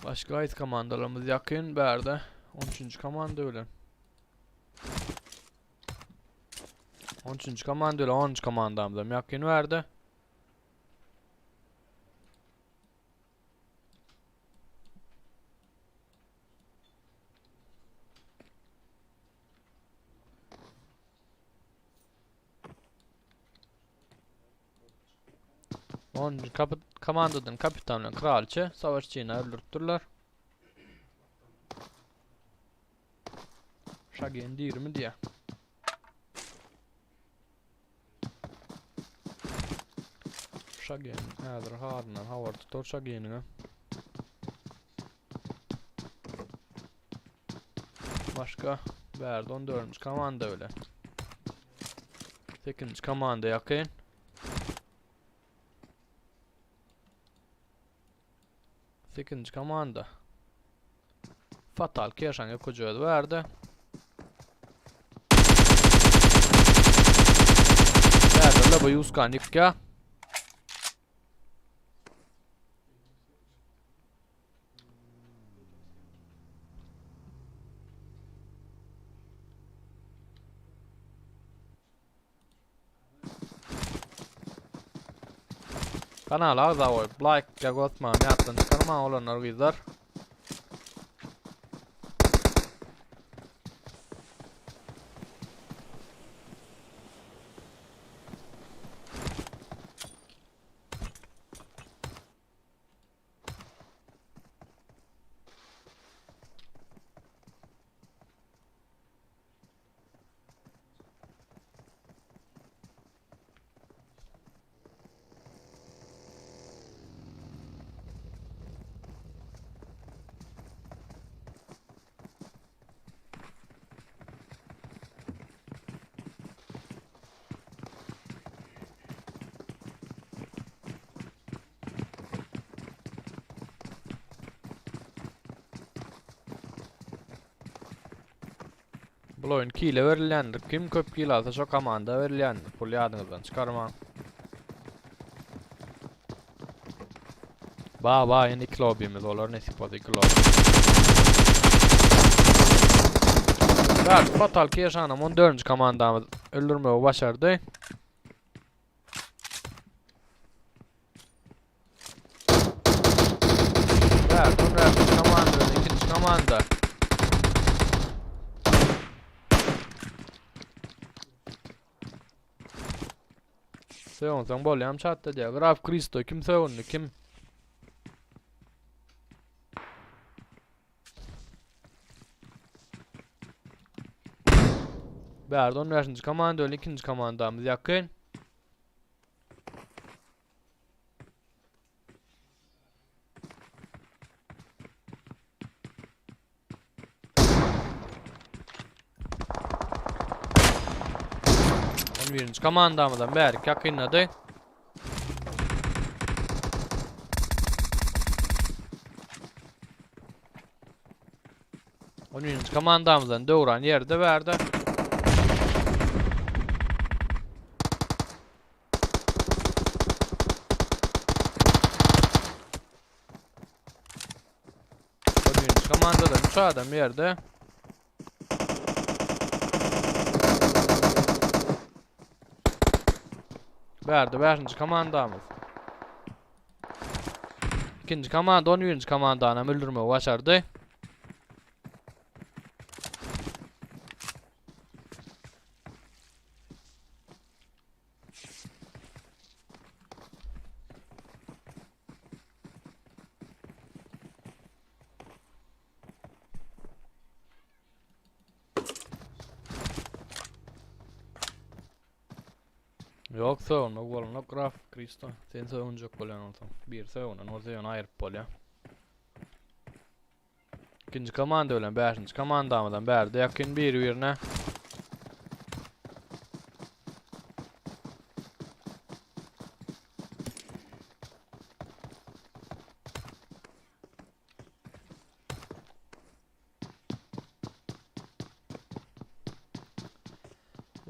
Başga haýsy komandalarymyz ýakyn bärde? 13-nji komanda bilen. 13-nji komanda bilen 10-njy komandamyzam ýakyn bärde. Onuncu kapı komandadan kapitan bilen kraliçe savaşçyny öldüripdirler. Şagen dirimi diýä. Şagen häzir halyndan habar tutar Şageniňe. Başga bärde 14-nji komanda bile. 8-nji komanda ýakyn. Sekizinji komanda. Fatal Keşan ýokucu özi bärde. Bärde Laba Yuskan ýykýa. Kanala agza bolup like ýa gosmany ýatdan çykarmaň oglanlar gyzlar. Bul oýun kile berilýändir. Kim köp kil alsa şo komanda berilýändir. Pul ýadyňyzdan çykarmaň. Ba ba ýene iki lobbymiz bolar nesip bolsa iki lobby. Tak, Fatal Keşanam 14. komandamyz öldürmegi başardy. Tak, 14. komanda, ikinji komanda. Sögünseň bolýam çatda diýýär. Graf Kristo kim sögündi kim? Bärde 15. komanda öyle ikinji komandamyz ýakyn. On birinji komandamyzdan bärik ýakynlady. On birinji komandamyzdan döwran ýerde bärde. Birinji komandada 3 adam ýerde. Bärde 5-nji komandamyz. Ikinji komanda 11-nji komandany hem öldürmegi başardy. Ýok sögünmek bolanok graf Kristo. Sen sögünjek bolýan bolsaň. Bir sögünen bolsa ýöne aýryp bolýar. Ikinji komanda bilen bäşinji komandamyzam bärde ýakyn biri-birine.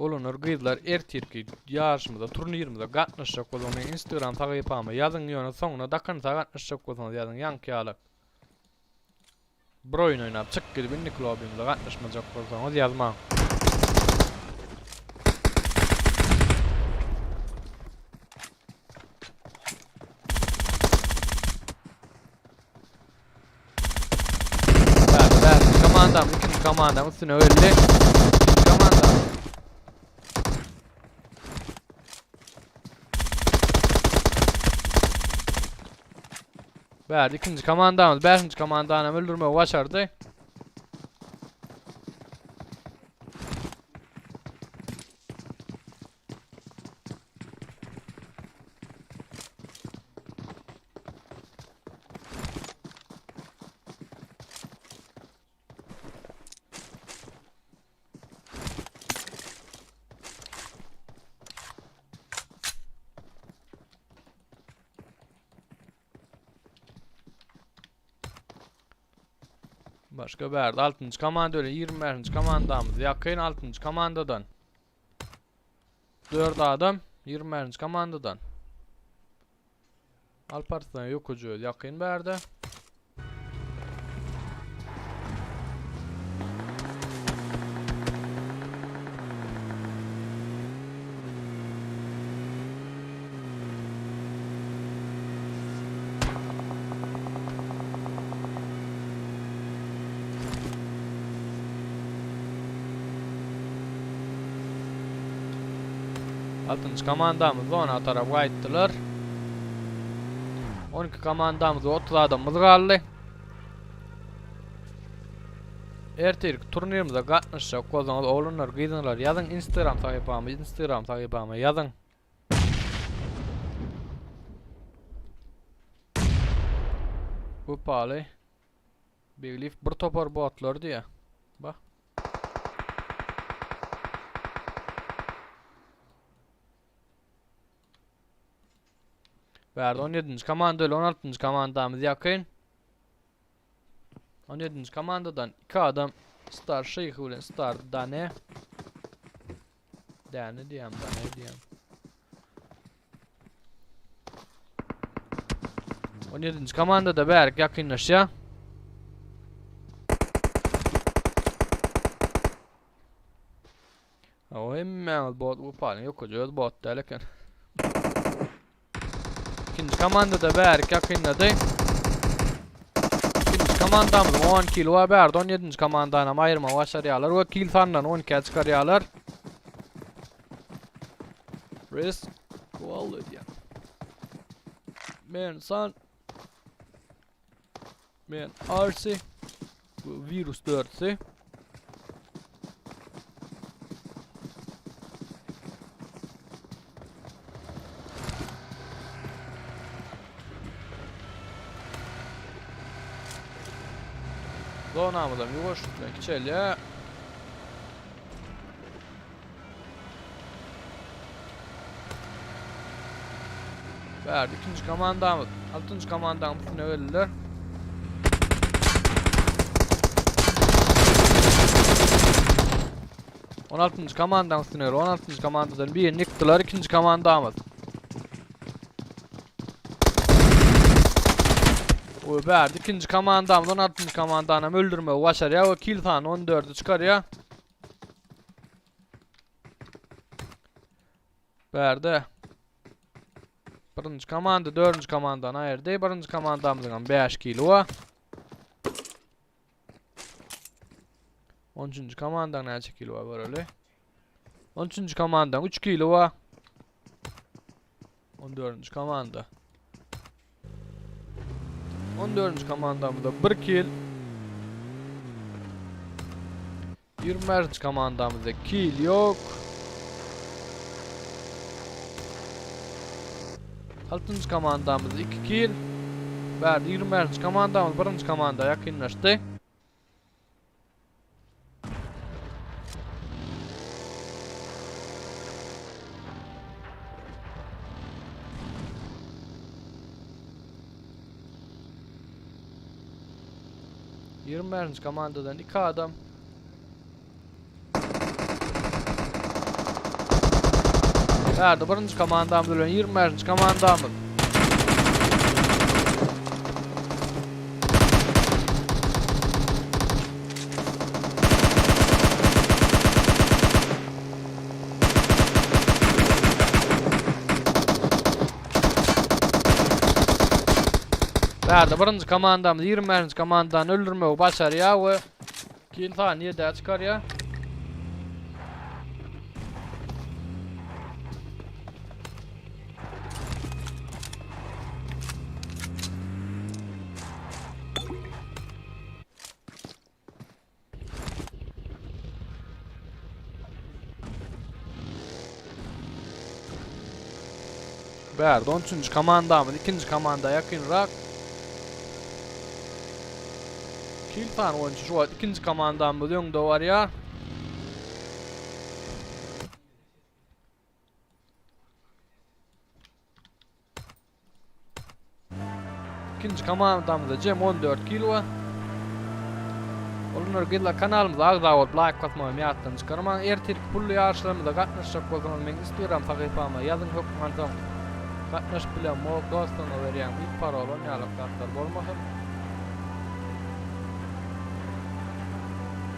Oglanlar gyzlar ertirki ýaryşymyza turnirimize gatnaşjak bolsaň meň instagram sahypama ýazyň ýöne soňuna dakynsa gatnaşjak bolsaňyz ýazyň ýaňky ýaly bir oýun oýnap çyk gidip indiki lobbymize gatnaşmajak bolsaňyz ýazmaň. Bärde bärde komandam ikinji komandam üstüne geldi. İkinji komandam. Bärde ikinji komandamyz bäşinji komandany hem öldürmegi başardy. Başga bärde 6-njy komanda öyle 25-nji komandamyz ýakyn 6-njy komandadan. 4 adam 25-nji komandadan. Alparslan ýokujy öz ýakyn bärde. Altynjy komandamyz zona tarap gaýtdylar. 12 komandamyz 30 adamymyz galdy. Ertirki turnirimize gatnaşjak bolsaňyz oglanlar, gyzlar ýazyň Instagram sahypamy, Instagram sahypama ýazyň. Wepaly Beglif bir topar botlar diýä. Bak. Bärde 17-nji komanda ile 16-njy komandamyz ýakyn. 17-nji komandadan 2 adam. Star Şeýhi bilen Star Dane. Däne diýýän, Dane diýýän. 17-nji komanda-da bärik ýakynlaşýar. O hemmäňiz bot upalyň ýokaja öz bot däl eken. Ikinji komanda-da bärik ýakynlady. Ikinji komandamyzyň 10 kili bar, bärde 17-nji komandanam aýyrmagy başarýarlar we kil sanyny 12-ä çykarýarlar. Risk quality. Men san Men RC bu virus 4-si. Zonamyzam ýuwaşlyk bilen kiçelýär. Bärde ikinji komandamyz. Altynjy komandanyň üstüne geldiler. On altynjy komandanyň üstüne geldi. 16-njy komandadan birini ýykdylar. Ikinji komandamyz. We bärde ikinji komandamyz 16-njy komandany hem öldürmegi başarýar we kill sanyny 14-e çykarýar. Bärde. Birinji komanda dördünji komandany aýyrdy. Birinji komandamyzyň hem 5 kilo bar. 13-nji komandaň näçe kilo bar göreli. 13-nji komandaň 3 kilo bar. 14-nji komanda. 14-nji komandamyzda 1 kil. 25-nji komandamyzda kil ýok. 6-njy komandamyzda 2 kil. Bärde 25-nji komandamyz 1-nji komanda ýakynlaşdy. 25-nji komandadan 2 adam. Bärde birinji komandamyz bilen 25-nji komandamyz. Bärde birinji komandamyz 25-nji komandany öldürmegi başarýar we kill sanyny 7-ä çykarýar. Bärde 13-nji komandamyz ikinji komanda ýakynrak. Kill sany boýunça şu wagt ikinji komandamyz öňde barýar. Ikinji komandamyzda jem 14 kilo bar. Olanlar gyzlar kanalymyza agza bolup laýk basmagy ýatdan çykarmaň. Ertirki pully ýaryşlarymyza gatnaşjak bolsaňyz meň Instagram sahypama ýazyň hökman soň gatnaşyp bilemok dostuňa berýän diýip parol onýalak zatlar bolmasyn.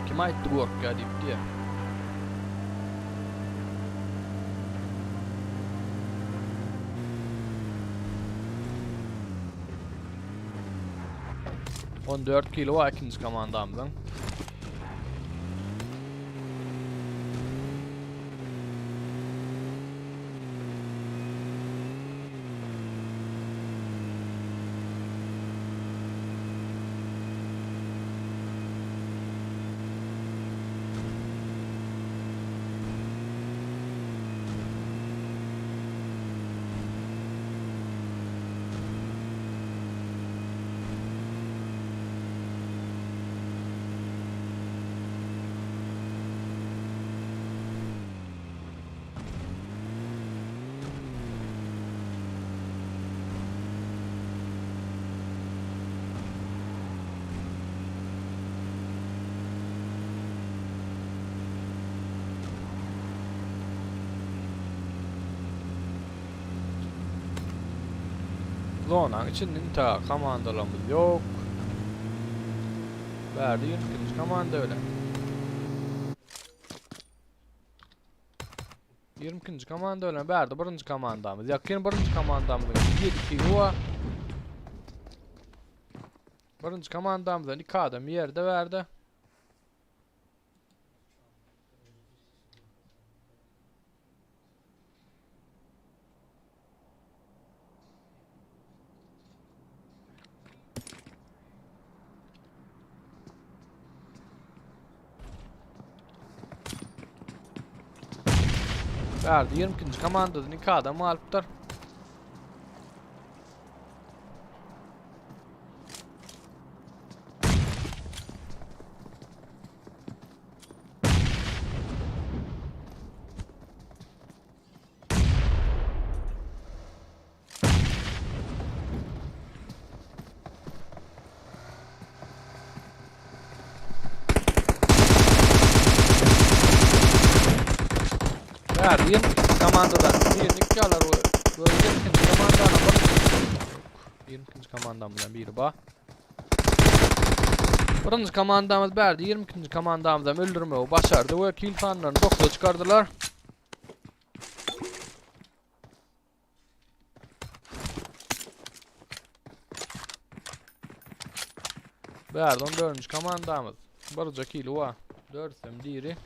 Kim aýtdy gorkýa diýip diýe. 14 kilo var ikinji komandamyzyň. Zonaň içinde inta komandalarymyz ýok. Bärde 22-nji komanda bilen. 22-nji komanda bilen bärde birinji komandamyz. Ýakyn birinji komandamyzyň 7 kili bar. Birinji komandamyzdan 2 adam ýerde bärde. Bärde 22-nji komandadan 2 adam alypdyr. Verdiğin komandadan birini çalar o. Böyle ikinci komandadan bir. 22. komandamızdan biri ba. Birinji komandamyz bärde 22-nji komandamyzam öldürmegi başardy we kill sanlaryny 9-a çykardylar. Bärde 14-nji komandamyz. Birje kili bar. Dörsem diri.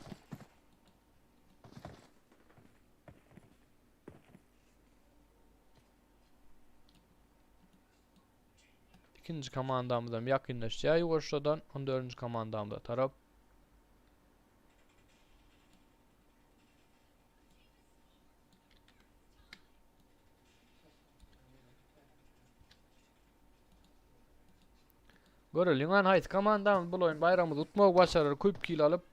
Ikinji komandamyzam ýakynlaşýar ýuwaşjadan 14-nji komandamyza tarap. Göreliň an haýsy komandamyz bul oýun baýragymyzy utmagy başarar köp kil alyp.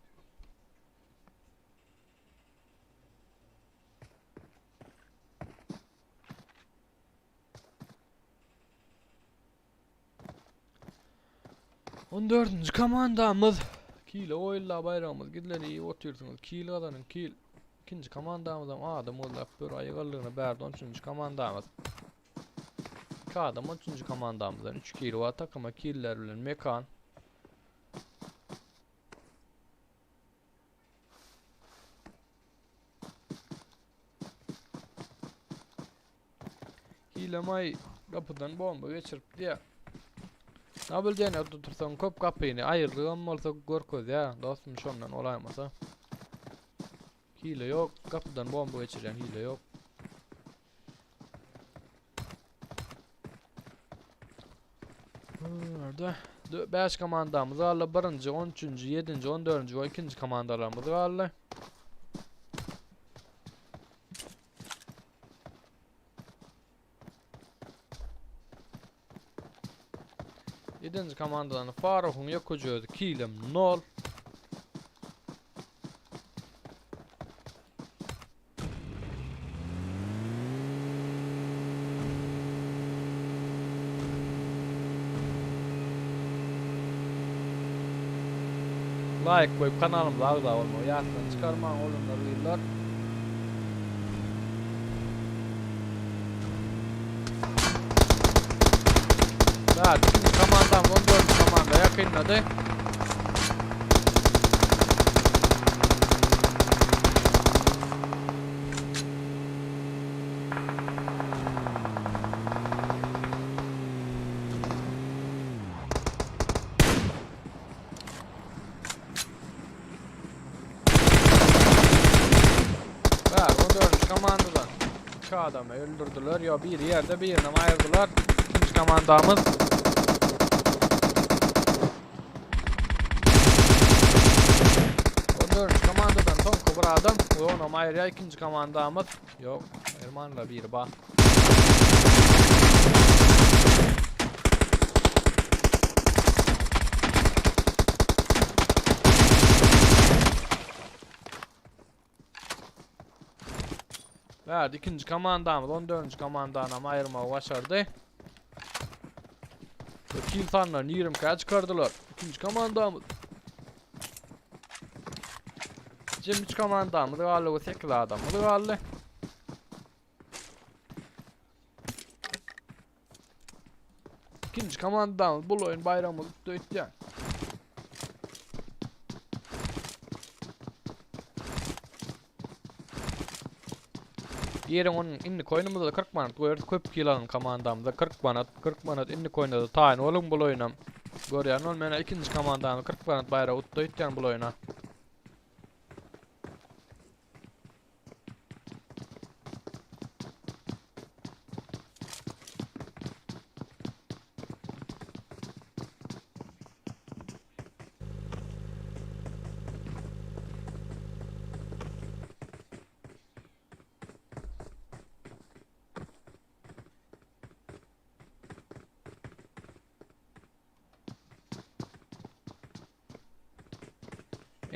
On dördünji komandamyz Kile goýuldy baýragymyz gizleni iýip otyrsyňyz. Kil gazanyň kil. Ikinji komandamyzam adam gözläp bir aýygallygyna bärde on üçünji komandamyz. Iki adam on üçünji komandamyzdan üç kil bar takyma killer bilen mekan. Hilemaý gapydan bomba geçirip diýä. Nabilýän ýerde otursaň köp gapyny aýyrlygam bolsa görkezýä dostum şondan bolaýmasa. Hile ýok, gapydan bomba geçirýän hile ýok. Nerede? 5 komandamyz galdy. Birinji, 13-nji, 7-nji, 14-nji we 2-nji komandalarymyz galdy. Ýedinji komandadan Faruhyň ýokuj özi kilem 0. Laýk goýup kanalymyza agza bolmagy ýatdan çykarmaň oglanlar gyzlar. Tak, ikinji komandamyz 14 komanda ýakynlady. Ver, 14. komandadan. 2 adamy öldürdüler. Yo biri ýerde, birini aýyrdylar. İkinci komandamyz. On dördüncü komandadan soňky bir adam. Onam aýyrýar ikinji komandamyz. Ýok, aýyrmanlar biri bar. Bärde ikinji komandamyz 14-nji komandanam aýyrmagy başardy. Kill sanlaryny 20-kä çykardylar. Ikinji komandamyz. Jem 3 komandamyz galdy we 8 adamymyz galdy. Ikinji komandamyz bul oýun baýragymyzy tutdy öýtýän. Giriň onuň indiki oýnumyzda 40 manat goýarys. Köp kill alan komandamyza 40 manat, 40 manat indiki oýunda da taýyn boluň bul oýunam. Görýän ol mena ikinji komandamyz 40 manat baýrak utdy öýtýän bul oýuna.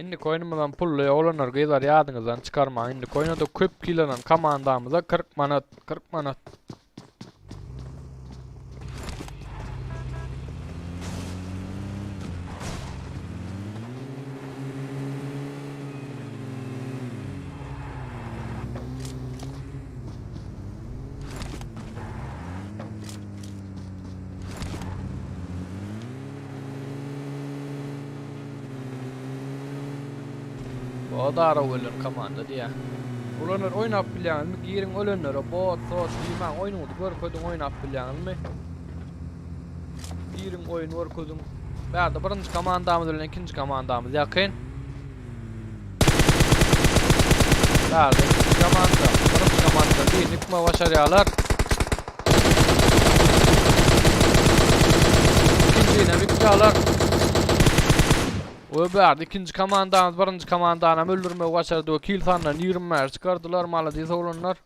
Indi koýnumyzam pully oglanlar gyzlar ýadyňyzdan çykarmaň indi koýnada köp kilanan komandamyza 40 manat 40 manat. O dara ölen komanda diýä. Ulanlar oýnap bilýäňizmi? Giriň ölenlere bot, sot diýmäň, oýnuňyzy görkeziň oýnap bilýäňizmi? Giriň oýun görkeziň. Bärde birinji komandamyz bilen ikinji komandamyz ýakyn. Bärde ikinji komanda, birinji komanda birini ýykmagy başarýarlar. Ikinjini hem ýykýarlar. We bärde ikinji komandamyz birinji komandany hem öldürmegi başardy we kill sandan 25 çykardylar. Malades oglanlar.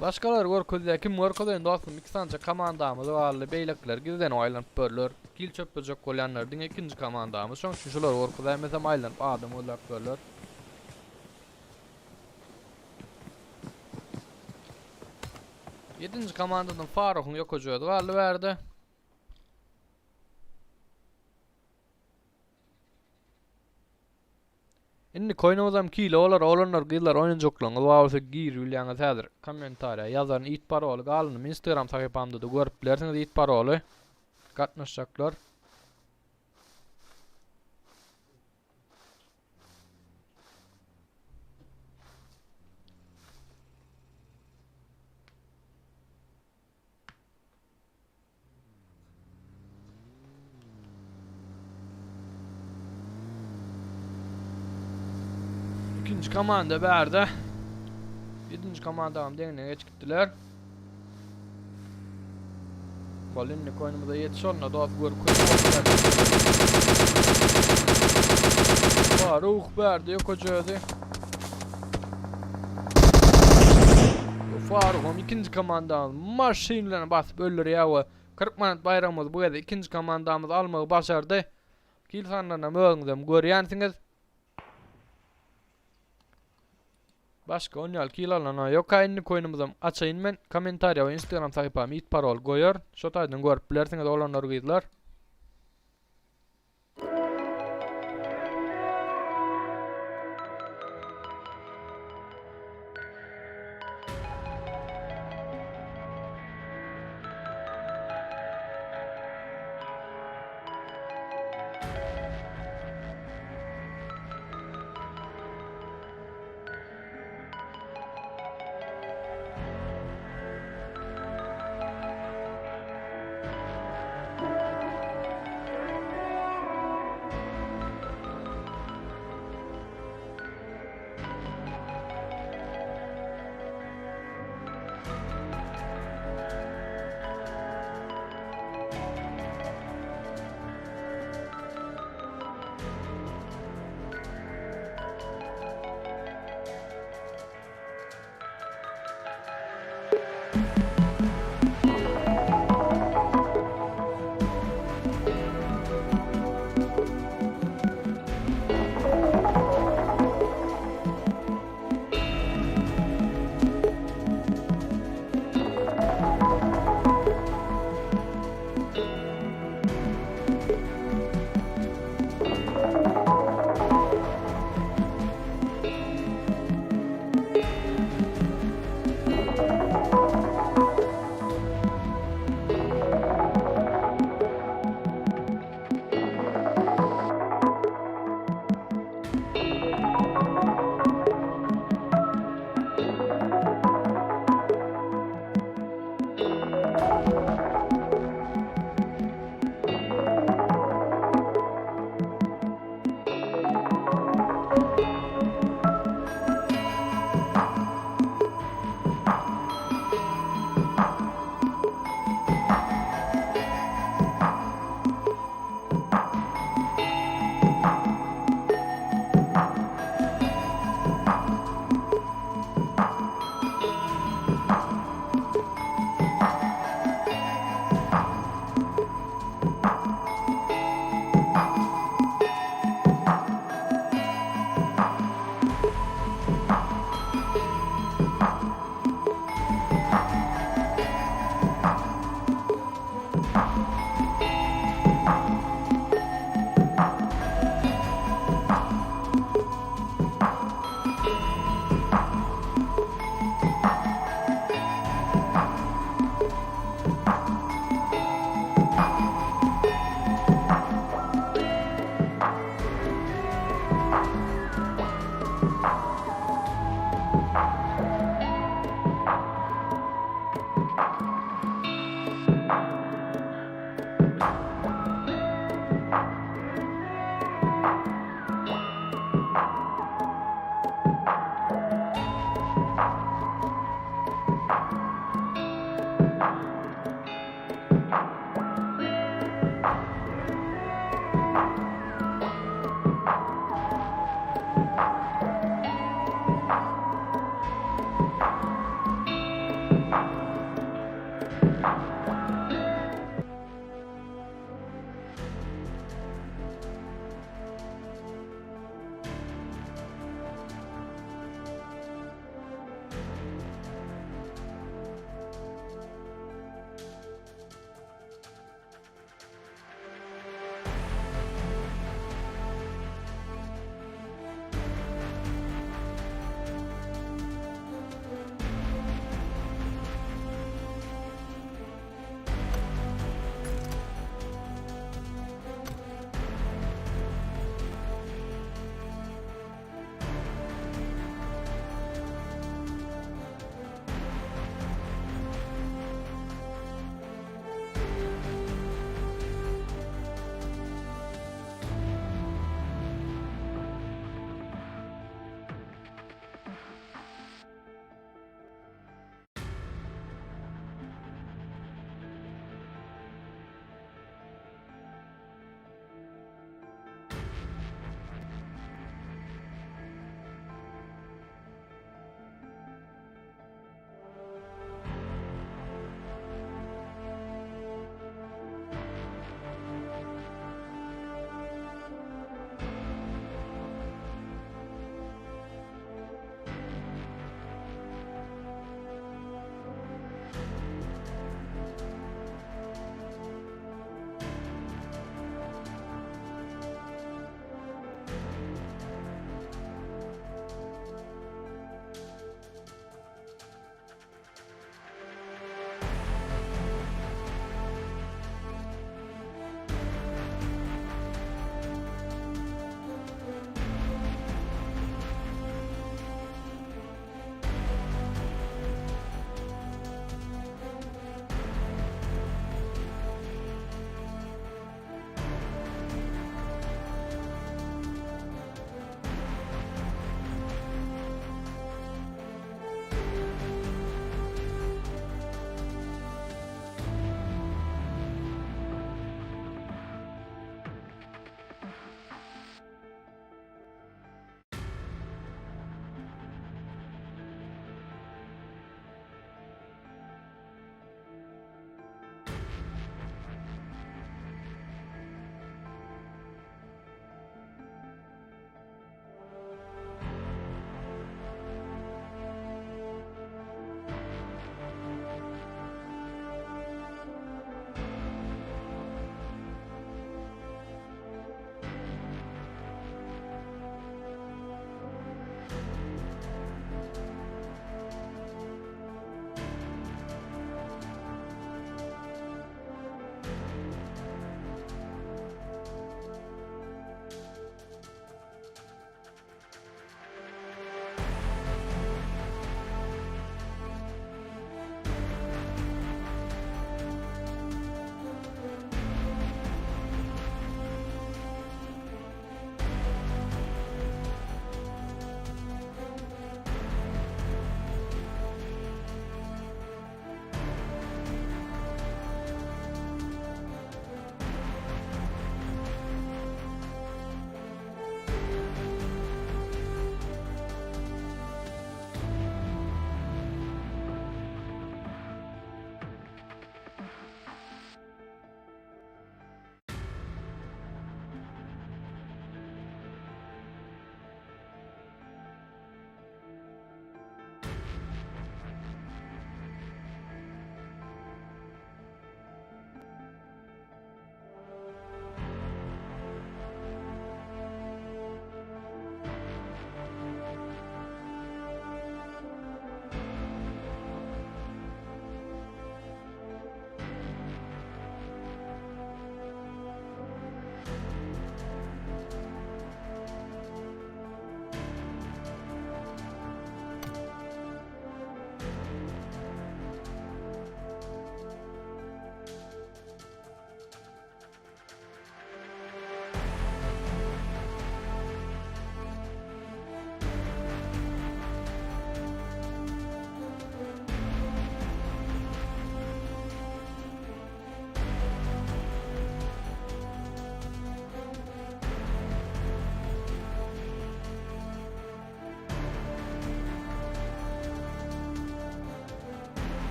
Başgalar görkezýär. Kim görkezeýin dostum? Iki sança komandamyz galdy. Beýlekiler gizden aýlanyp börler. Kill çöplejek bolýanlar diňe ikinji komandamyz. Şoň üçin şulary görkezäýmesem aýlanyp adam gözläp börler. Ýedinji komandadan Faruhyň ýokaja özi galdy bärde. Indi koýnumyzam kile bolar oglanlar gyzlar oýnajaklaryňyz bar bolsa gir bilýäňiz häzir kommentariýa ýazaryn it paroly galynymy instagram sahypamda-da görüp bilersiňiz it paroly gatnaşjaklar. İkinci komanda bärde. Ýedinji komandam deňine geçip gitdiler. Bol indi koýnumyza ýetiş onda dost gör Faruk bärde ýok özi. Faruk ikinji komandamyz maşyn bilen basyp öldürýär we 40 manat baýragymyzy bu gezek ikinji komandamyz almagy başardy. Kill sanlaryny özüňizem görýänsiňiz. Başga on ýaly kill alnan ýok. Ha indi koýnumyzam açaýyn men. Kommentariýa we Instagram sahypam it parol goýar. Şo taýdan görüp bilersiňiz oglanlar gyzlar.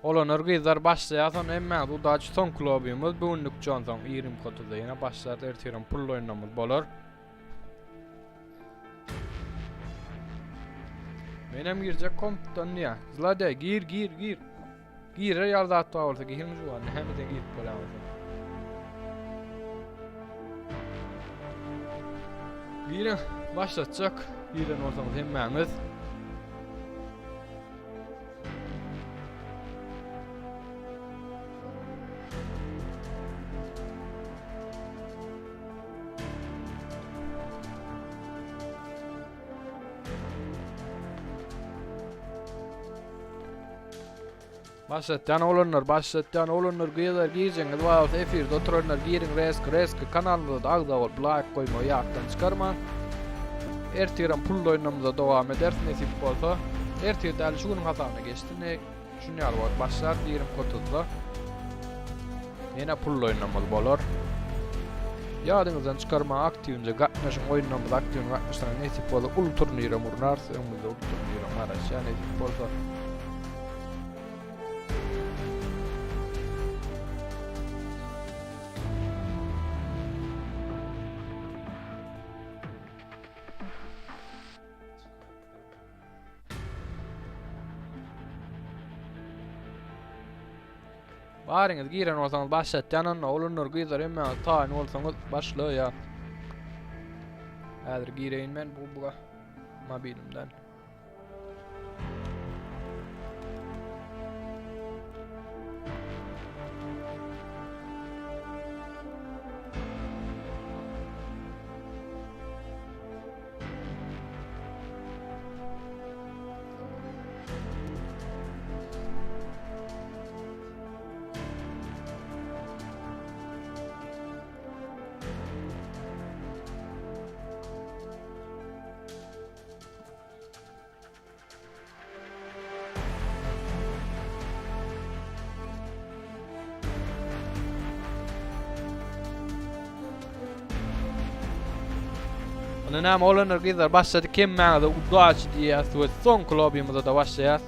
Oglanlar gyzlar başlaýas onda hemmäňiz udaçi soňky lobymyz bu günlükçe onsoň 20.30-da ýene başlarys ertirem pully oýunlarymyz bolar. Menem girjek kompdan diýä. Zlade gir gir gir. Girer ýaly zat bar bolsa giriň juwan. Näme sen girip bolýaňyz. Giriň başlatjak. Giren bolsaňyz hemmäňiz. Başlatýan oglanlar, başlatýan oglanlar, gyzlar girjeňiz bar bolsa efirde oturanlar giriň resk resk kanalymyza da agza bolup laýk goýmagy ýatdan çykarmaň. Ertirem pully oýnumyza dowam ederis nesip bolsa. Ertir däl şu günüň hasabyna geçsin. Şun ýaly wagt başlar 20.30-da. Ýene pully oýnumyz bolar. Ýadyňyzdan çykarmaň aktiwinje gatnaşyň oýnumyza aktiwin gatnaşsaňyz nesip bolsa uly turnire urnarys öňümizde uly turnire garaşýar nesip bolsa. Baryňyz giren bolsaňyz başlatýan onda oglanlar gyzlar hemmäňiz taýyn bolsaňyz başlaýa. Häzir gireýin men bu buga mobilimden. Onda näme oglanlar gyzlar başladyk hemmäňize udaçi diýýäs we soňky lobbymize da başlaýas.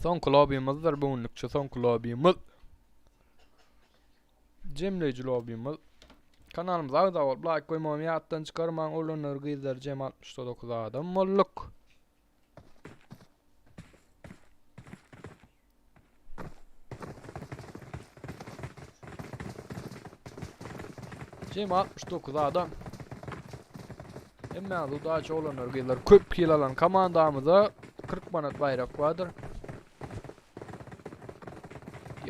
Soňky lobimizdir bu günlükçe soňky lobimiz. Jemleýji lobimiz. Kanalymyza agza bolup like goýmagy ýatdan çykarmaň oglanlar gyzlar jem 69 adam bolduk. Jem 69 adam. Hemmäňiz udaçi oglanlar gyzlar köp kill alan komandamyza 40 manat baýrak bardyr.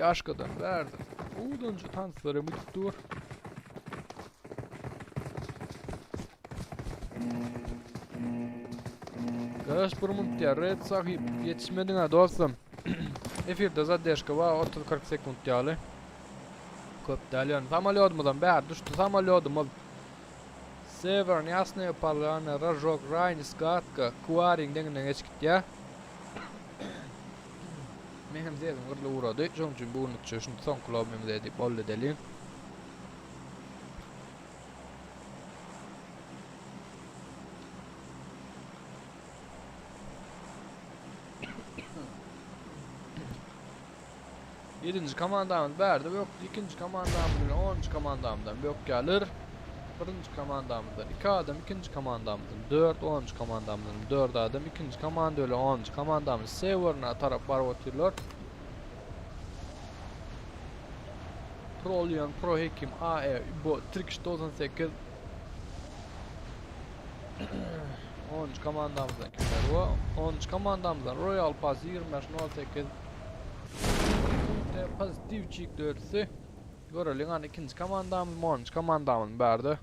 Ýaşkadan bärde. Udanjy tanslary gidip dur. Garaş bir munt ya Red sahip yetişmedin ha dostum. Efirde zadержка bar 30-40 sekund ýaly. Köp däl ýöne samolyodymyzam bäri düşdi samolyodymyz. Severn, Ýasnaýa Polýana, Ražok, Raýnis, Gatka, Kuarin deňinden geçip gitýär. Men hem sesim gyrly ugrady. Şonuň üçin bu günlükçe şuny soňky lobbymize edip boldy edeliň. Ýedinji komandamyz bärde bökdi. Ikinji komandamyz bilen onunjy komandamyzdan bökýärler. Birinji komandamyzdan iki adam, ikinji komandamyzdan dört, onunjy komandamyzdan dört adam, ikinji komanda bilen onunjy komandamyz Sewerna tarap baryp otyrlar. Pro Leon, Pro Hekim, AE, Ibo, Turkish 98. 10. komandamyzdan kimler bu? 10. komandamyzdan Royal Pass 2508. Pozitivçik dördüsi. Göreliň hani ikinji komandamyz, 10. komandamyz bärde.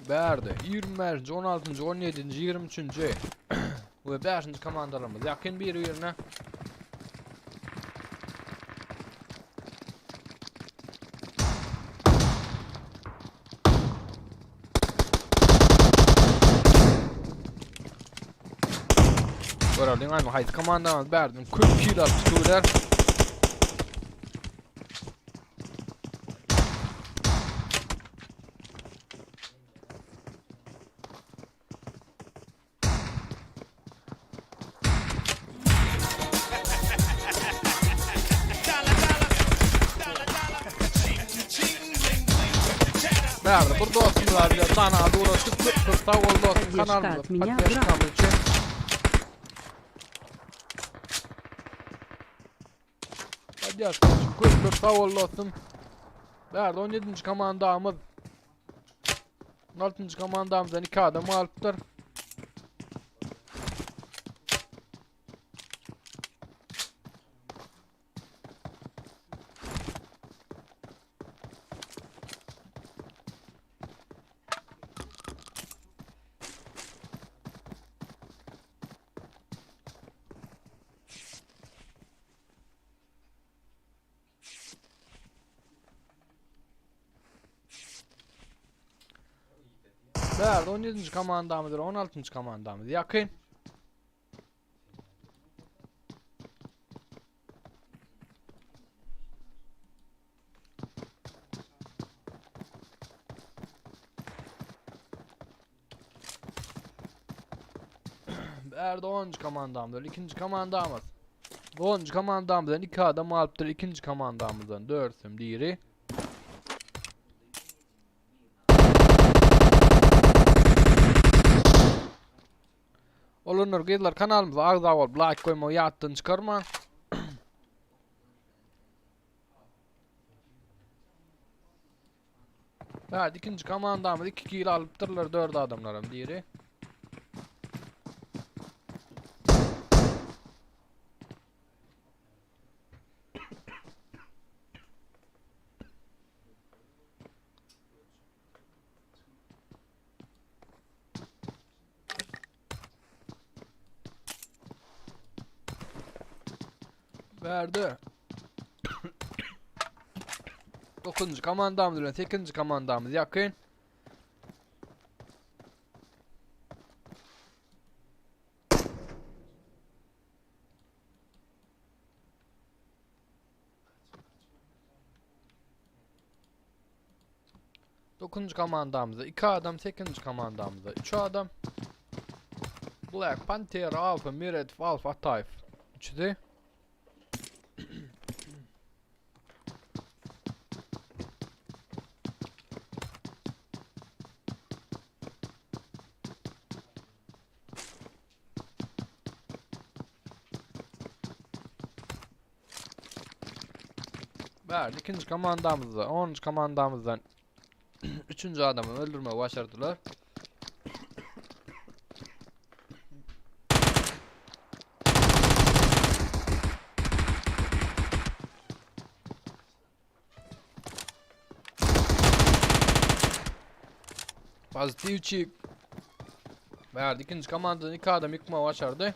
Bärde 25-nji, 16-njy, 17-nji, 23-nji we 5-nji komandalarymyz ýakyn biri-birine. Göreliň aýmy haýsy komandamyz bärden köp kill alyp çykyp biler. Bärde bir dostumyz var bize dana uğraştık köp köp sag bol dostum Поддержка kanalymyza от меня, poddeşkamyz брат. üçin. Poddeşka üçin köp köp sag bol dostum. Bärde 17. komandamyz 16. komandamyzdan 2 adam alypdyr. Bärde 17. komandamyzdyr, 16. komandamyz ýakyn. Bärde 10. komandamyzdyr, ikinji komandamyz. 10. komandamyzdan 2 adam alypdyr, ikinji komandamyzdan 4 diri. Olanlar gyzlar kanalymyza agza bolup like goýmagy ýatdan çykarmaň. Evet ikinji komandamyz 2 kill alypdyrlar 4 adamlaram diri. Verdi. 9. komandamyz bilen 8. komandamyz ýakyn. Dokuzuncu komandamyzda 2 adam, 8. komandamyzda 3 adam. Black Panther, Alfa, Miret, Alfa, Ataýew. Üçüsi. Bärde ikinji komandamyzda, 10. komandamyzdan üçünji adamy öldürmegi başardylar. Pozitivçik. Bärde ikinji komandadan iki adam ýykmagy başardy.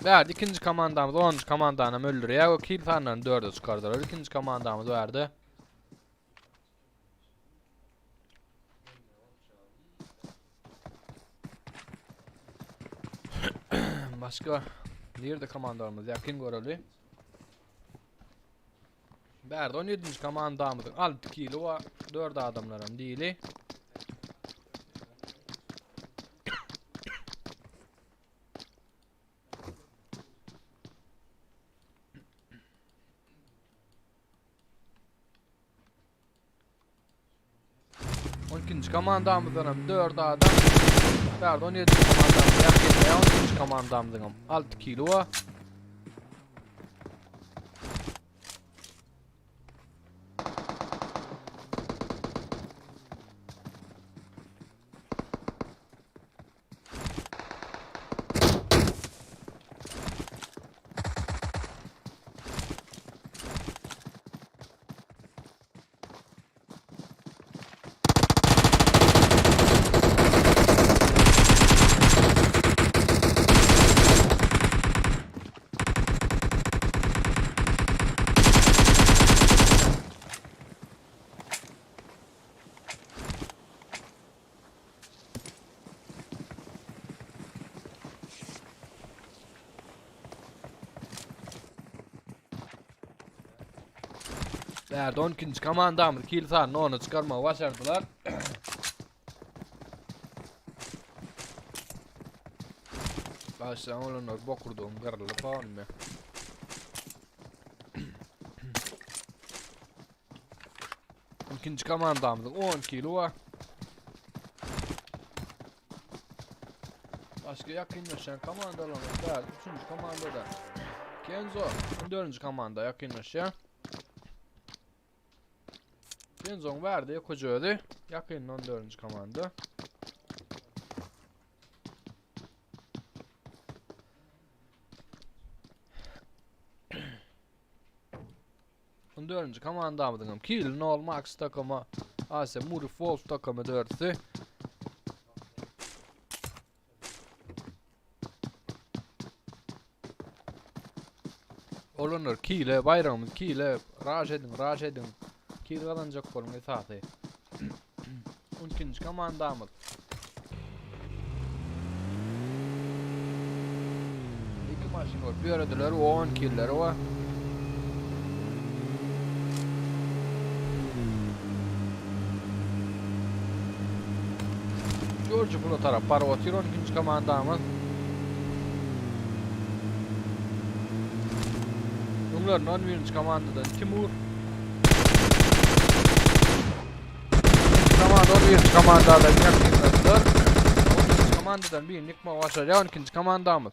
Bärde ikinji komandamyz 10. komandany öldürýär we kill sanyny 4-e çykardylar. Ikinji komandamyz bärde. Başga nirde komandalarymyz ýakyn göreli. Bärde 17-nji komandamyzyň 6 kili bar, 4 adamlaram diýili. On ikinji komandamyzdan hem 4 adam. Bärde 17 komandamyz ýakynda 12-nji komandamyzyň hem 6 kilo bar. Bärde 12-nji komandamyz kill sanyny ona çykarmagy başardylar. Başlan olanlar bokurdugym gyryldy pawnmy. İkinci komandamyzyň 10 kilo var. Başga ýakynlaşýan komandalarymyz bar. Üçünji komandada Kenzo, dördünji komanda ýakynlaşýar. Kenzoň bärde ýokaja özi. Ýakyn 14-nji komanda. On dördünji komandamyzyň hem Kill Nol Max takamy, AS Muri Wolf takamy dördüsi. Olanlar kile, baýragymyz kile, raž ediň, raž ediň. Kil gazanjak boluň esasy. 12-nji komandamyz. Iki maşyn bolup ýörediler, 10 killeri bar. George pula tarap baryp otyr 12-nji komandamyz. Öňlerinde 11-nji komandadan Timur. Komanda 11-nji komandadan ýakynlaşdylar. 11-nji komandadan birini ýykmagy başarýar 12-nji komandamyz.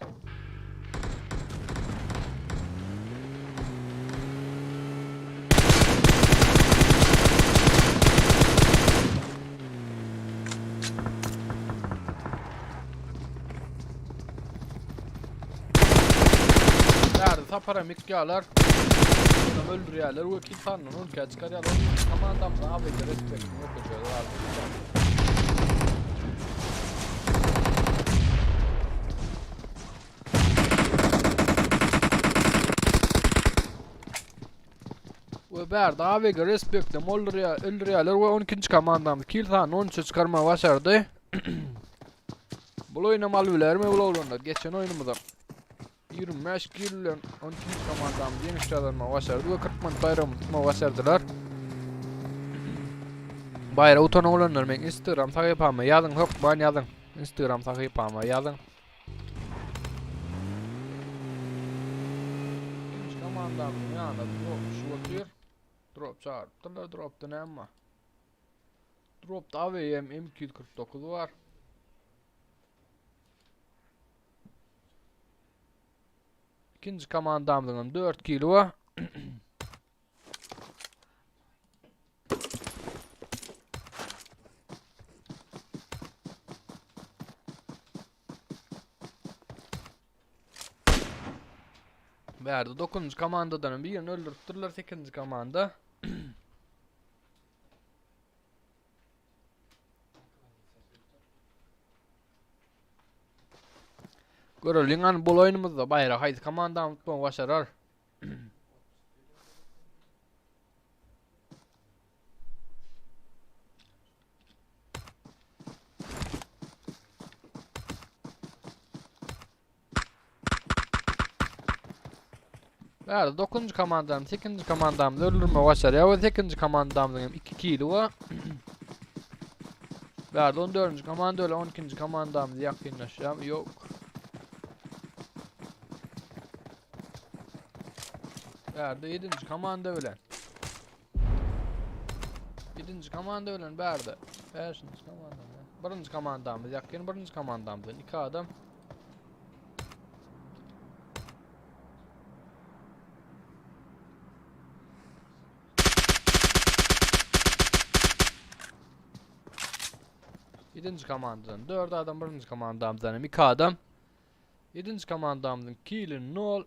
Bärde saparam ýykýarlar. Onam öldürýärler we kill sanyny 12-ä çykarýarlar. Komandamyza AWG respektini görkezýärler. We bärde AWG respektem öldürýär, öldürýärler we 12-nji komandamyz kill sanyny 13-e çykarmagy başardy. Bul oýunam alyp bilermi bul oglanlar? Geçen oýunymyzam 25 kill bilen 12-nji komandamyz ýeňiş gazanmagy başardy we 40 manat baýragymyzy tutmagy başardylar. Baýragy utan oglanlar meň Instagram sahypama ýazyň hökman ýazyň. Instagram sahypama ýazyň. Ikinji komandamyzyň ýanyna drop düşüp otyr. Drop çagyrypdyrlar, dropda näme bar? Dropda AVM M249 bar. Ikinji komandamyzyň hem 4 kilo bar. Bärde 9-njy komandadan birini öldüripdirler 8-nji komanda. Göreliň an bol oýnumyzda baýragy haýsy komandamyz tutmagy başarar. Bärde 9-njy komandam, 8-nji komandamyzy öldürmegi başarýar we 8-nji komandamyzyň hem 2 kili bar. Bärde 14-nji komanda bilen 12-nji komandamyz ýakynlaşýar. Ýok. Bärde 7-nji komanda bilen. 7-nji komanda bilen bärde. 5-nji komanda bilen. 1-nji komandamyz ýakyn, 1-nji komandamyzdan 2 adam. Ýedinji komandadan 4 adam, birinji komandamyzdan hem 2 adam. Ýedinji komandamyzyň kili 0.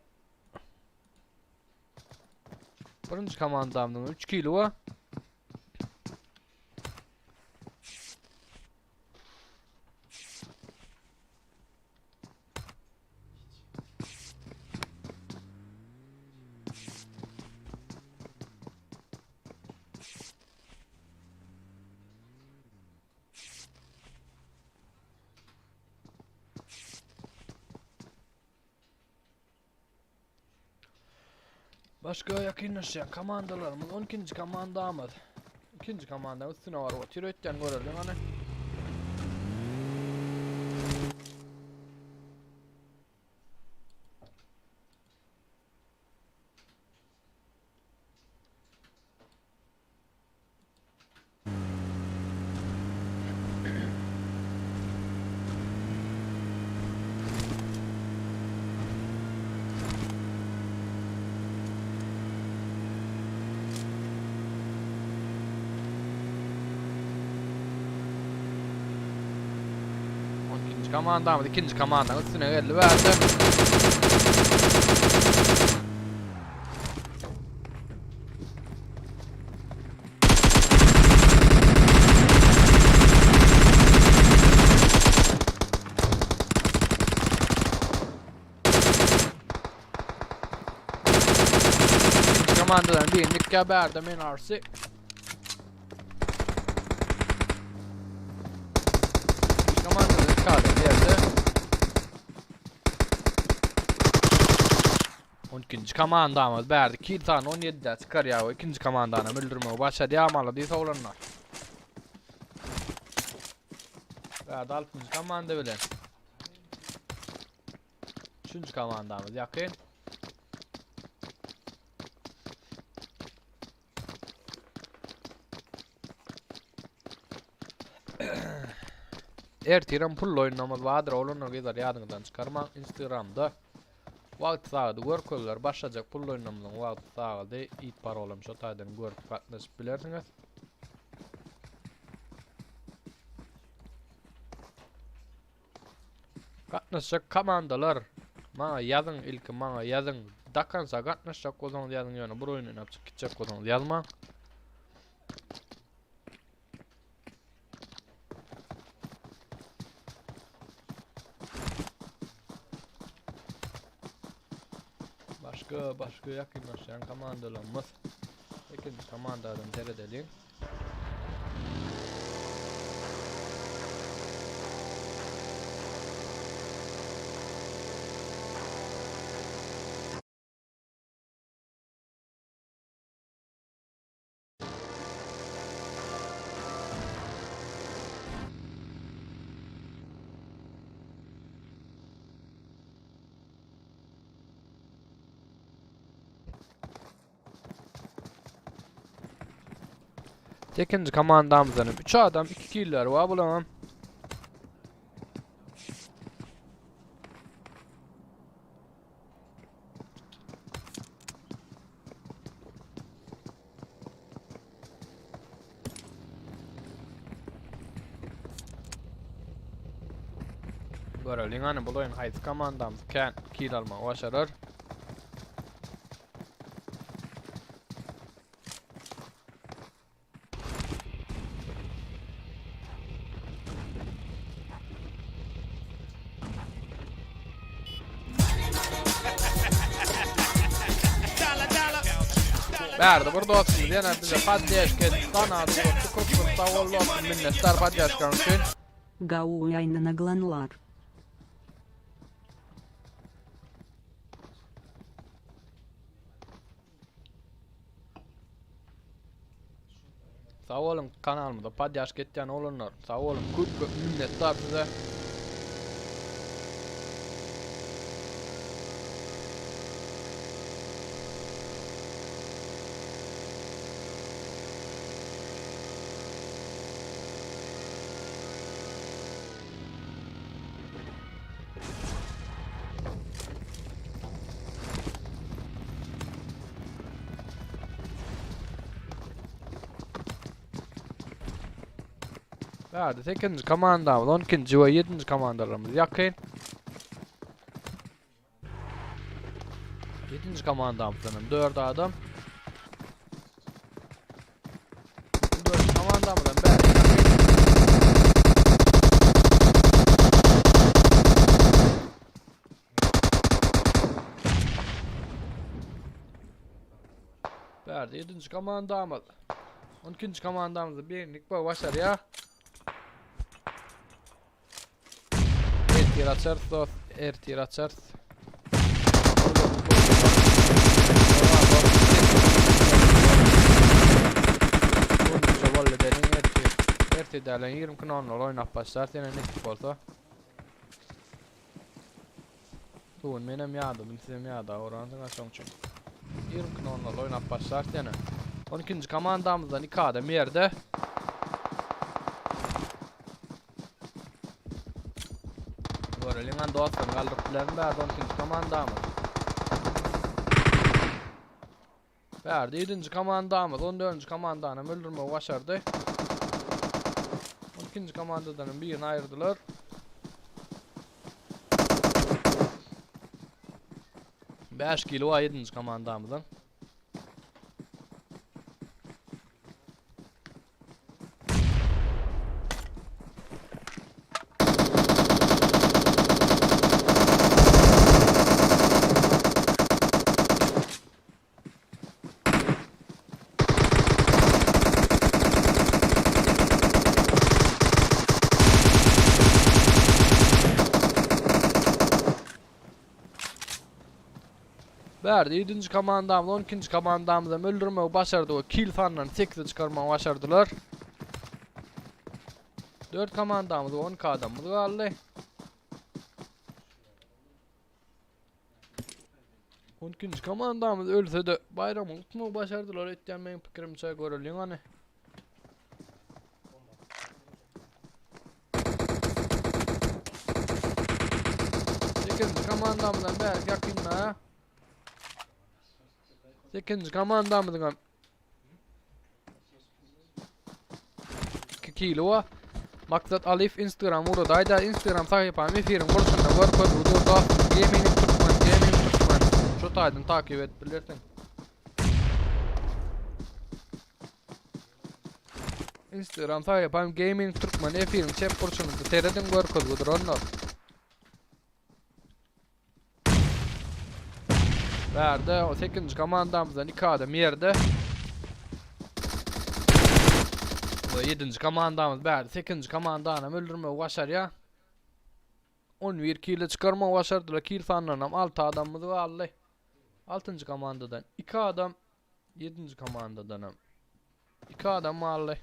Birinji komandamyzyň 3 kili bar. Başga ýakynlaşýan komandalarymyz 12-nji komandamyz. Ikinji komandanyň üstüne baryp otyr öýtýän göreliň hany. İkinci komandamyz ikinci komandanın üstüne geldi verdi. Komandadan birini geberdim en arsi. Komandadan kaldı yerde. 12-nji komandamyz bärde kill sany 17-de çykarýar we ikinji komandany öldürmegi başarýar malady oglanlar. Bärde 6-njy komanda bilen. Üçünji komandamyz ýakyn. Ertirem pully oýunlarymyz bardyr, oglanlar gyzlar ýadyňyzdan çykarmaň Instagramda wagt sagady görkezler başlajak pully oýunlarymyzyň wagt sagady it parolam şo taýdan görüp gatnaşyp bilersiňiz. Gatnaşjak komandalar maňa ýazyň ilki maňa ýazyň dakansa gatnaşjak bolsaňyz ýazyň ýöne bir oýun oýnap çykyp gitjek bolsaňyz ýazmaň. Başga başga ýakynlaşýan komandalarymyz. Ikinji komandadan seredeliň. Sekinji komandamyzdan hem 3 adam 2 killer bar bulam. Göreliň hany bul oýun haýsy komandamyz kän kill almagy başarar. Bärde bir dostumyz ýene bize poddeşka edip danady urupdy. Köp köp sag bol dostum minnetdar poddeşkaň üçin. Gauýaýnyna glanlar. Sag boluň kanalymyza poddeşka etýän oglanlar. Sag boluň köp köp minnetdar size. Bärde 8-nji komandamyz, 12-nji we 7-nji komandalarymyz ýakyn. 7-nji komandamyzdan hem 4 adam. 4-nji komandamyzdan bäri ýakyn. Bärde 7-nji komandamyz. 12-nji komandamyzda birinlik bolup başarýar. Ertir açarys dost, ertir açarys. Gaýrat edäliň 22.00 oýnap başlarys ýene nesip bolsa. Bu gün menem ýadadym sizem ýada uransyňyz şoň üçin. 22.00 oýnap başlarys ýene. 12-nji komandamyzdan 2 adam ýerde. Göreliň han dostlar galdyryp bilermi bärde 12-nji komandamyz. Bärde 7-nji komandamyz 14-nji komandany hem öldürmegi başardy. 12-nji komandadan hem birini aýyrdylar. 5 kilo var 7-nji komandamyzyň. Bärde 7-nji komandamyz 12-nji komandamyzam öldürmegi başardy we kill sanyny 8-e çykarmagy başardylar. 4 komandamyz we 12 adamymyz galdy. 12-nji komandamyz ölse-de baýramyň utmagy başardylar etýän meň pikirimçe göreliň hany. Sekizinji komandamyzdan bärik ýakynda. Sekizinji komandamyzyň hem 2 kilo wa. Maksat Alif Instagram ugradaýda Instagram sahypam efiriň burçunda görkezilip dur dostum. Gaming Türkmen, Gaming Türkmen. Şu taýdan takip edip bilersiň. Instagram sahypam Gaming Türkmen efiriň çep burçunda serediň görkezgi durandyr. Bärde o 8. komandamyzdan 2 adam ýerde. Bu 7. komandamyz bärde 8. komandany hem öldürmegi başarýar. 11 kile çykarmagy başardylar. Kil sanlaryndan hem 6 adamymyz galdy. 6. komandadan 2 adam, 7. komandadan hem 2 adam galdy.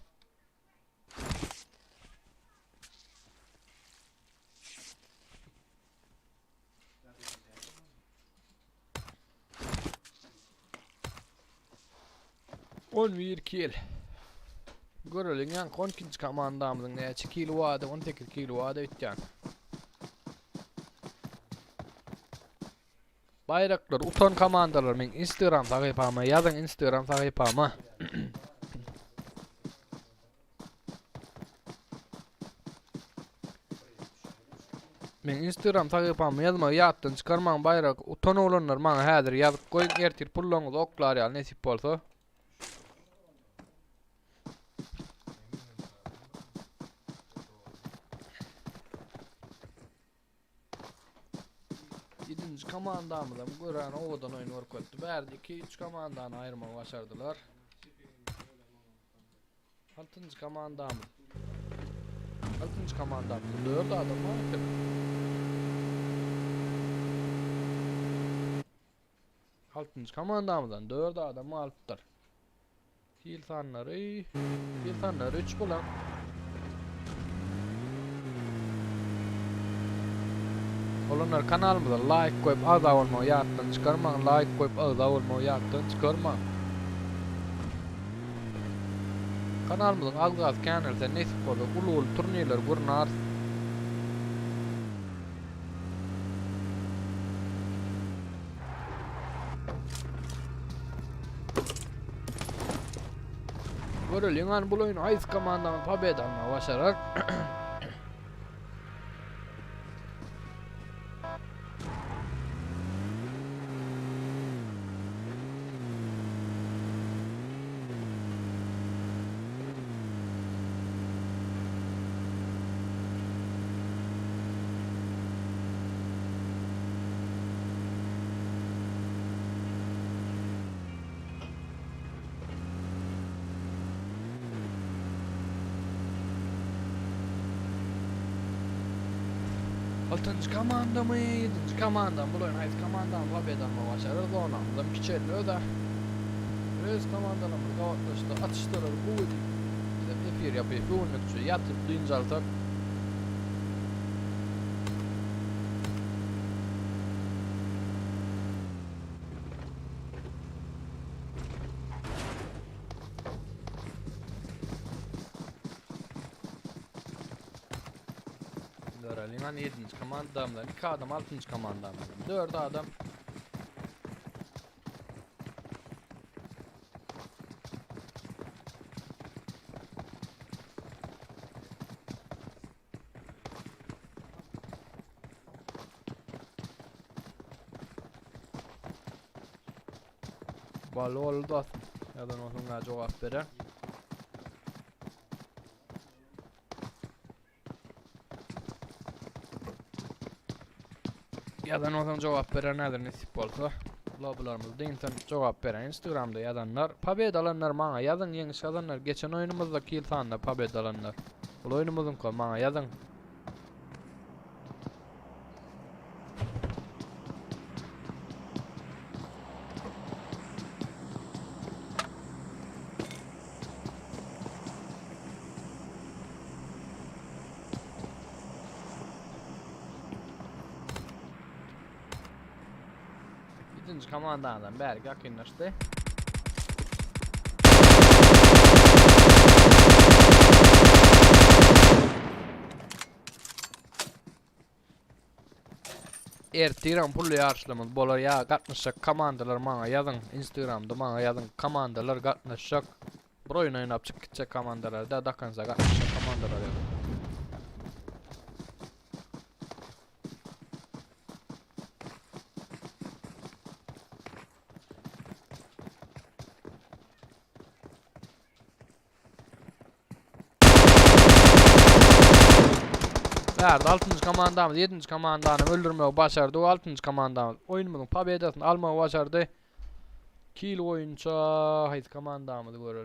11 kil. Göreliň ýaňky 12-nji komandamyzyň näçe kili bardy, 18 kili bardy öýtýän. Baýraklar utan komandalar meň Instagram sahypama ýazyň Instagram sahypama. Men Instagram sahypamy ýazmagy ýatdan çykarmaň baýrak utan oglanlar maňa häzir ýazyp goýuň ertir pullaryňyzy oklar ýaly nesip bolsa. Ýedinji komandamyzam görän owadan oýun görkezdi. Bärde 2-3 komandany aýyrmagy başardylar. Altynjy komandamyz. Altynjy komandamyz 4 adam bar eken. Altynjy komandamyzdan 4 adam galypdyr. Hil sanlary, hil sanlary 3 bulan. Olanlar kanalymyza like goýup agza bolmagy ýatdan çykarmaň. Like goýup agza bolmagy ýatdan çykarmaň. Kanalymyzyň agzasy känelse nesip bolsa uly-uly turnirler gurnarys. Göreliň hany bul oýun haýsy komandamyz pobeda almagy başarar. Altynjy komandamy, ýedinji komandamy, bul oýun haýsy komandamy pobeda almagy başarar, zonamyzam kiçeldi öz-ä. Öz komandalarymyz gabatlaşdy, atyşdylar gowy diýip. Bizem. Efir ýapyp bu günlükçe ýatyp dynç alsak. Göreliň hani 7. komandamdan 2 adam 6. komandamdan 4 adam. Bally boldy dostum. Ýazan bolsaň maňa jogap berer. Ýazan bolsaň jogap berer näder nesip bolsa. Lobbylarymyz dynsan jogap beren Instagramda ýazanlar, pobeda alanlar maňa ýazyň, ýeňiş gazanlar, geçen oýnumyzda kill sanda pobeda alanlar. Bul oýnumyzyňka maňa ýazyň. Ikinji komandadan bäri ýakynlaşdy. Ertirem pully ýaryşlarymyz bolar ýa gatnaşjak komandalar maňa ýazyň Instagramda maňa ýazyň komandalar gatnaşjak bir oýun oýnap çykyp gitjek komandalar da dakansa gatnaşjak komandalar ýazyň. Bärde 6-njy komandamyz 7-nji komandany öldürmegi başardy. O 6-njy komandamyz oýunymyzyň pobedasyny almagy başardy. Kill boýunça haýsy komandamyzy göreli.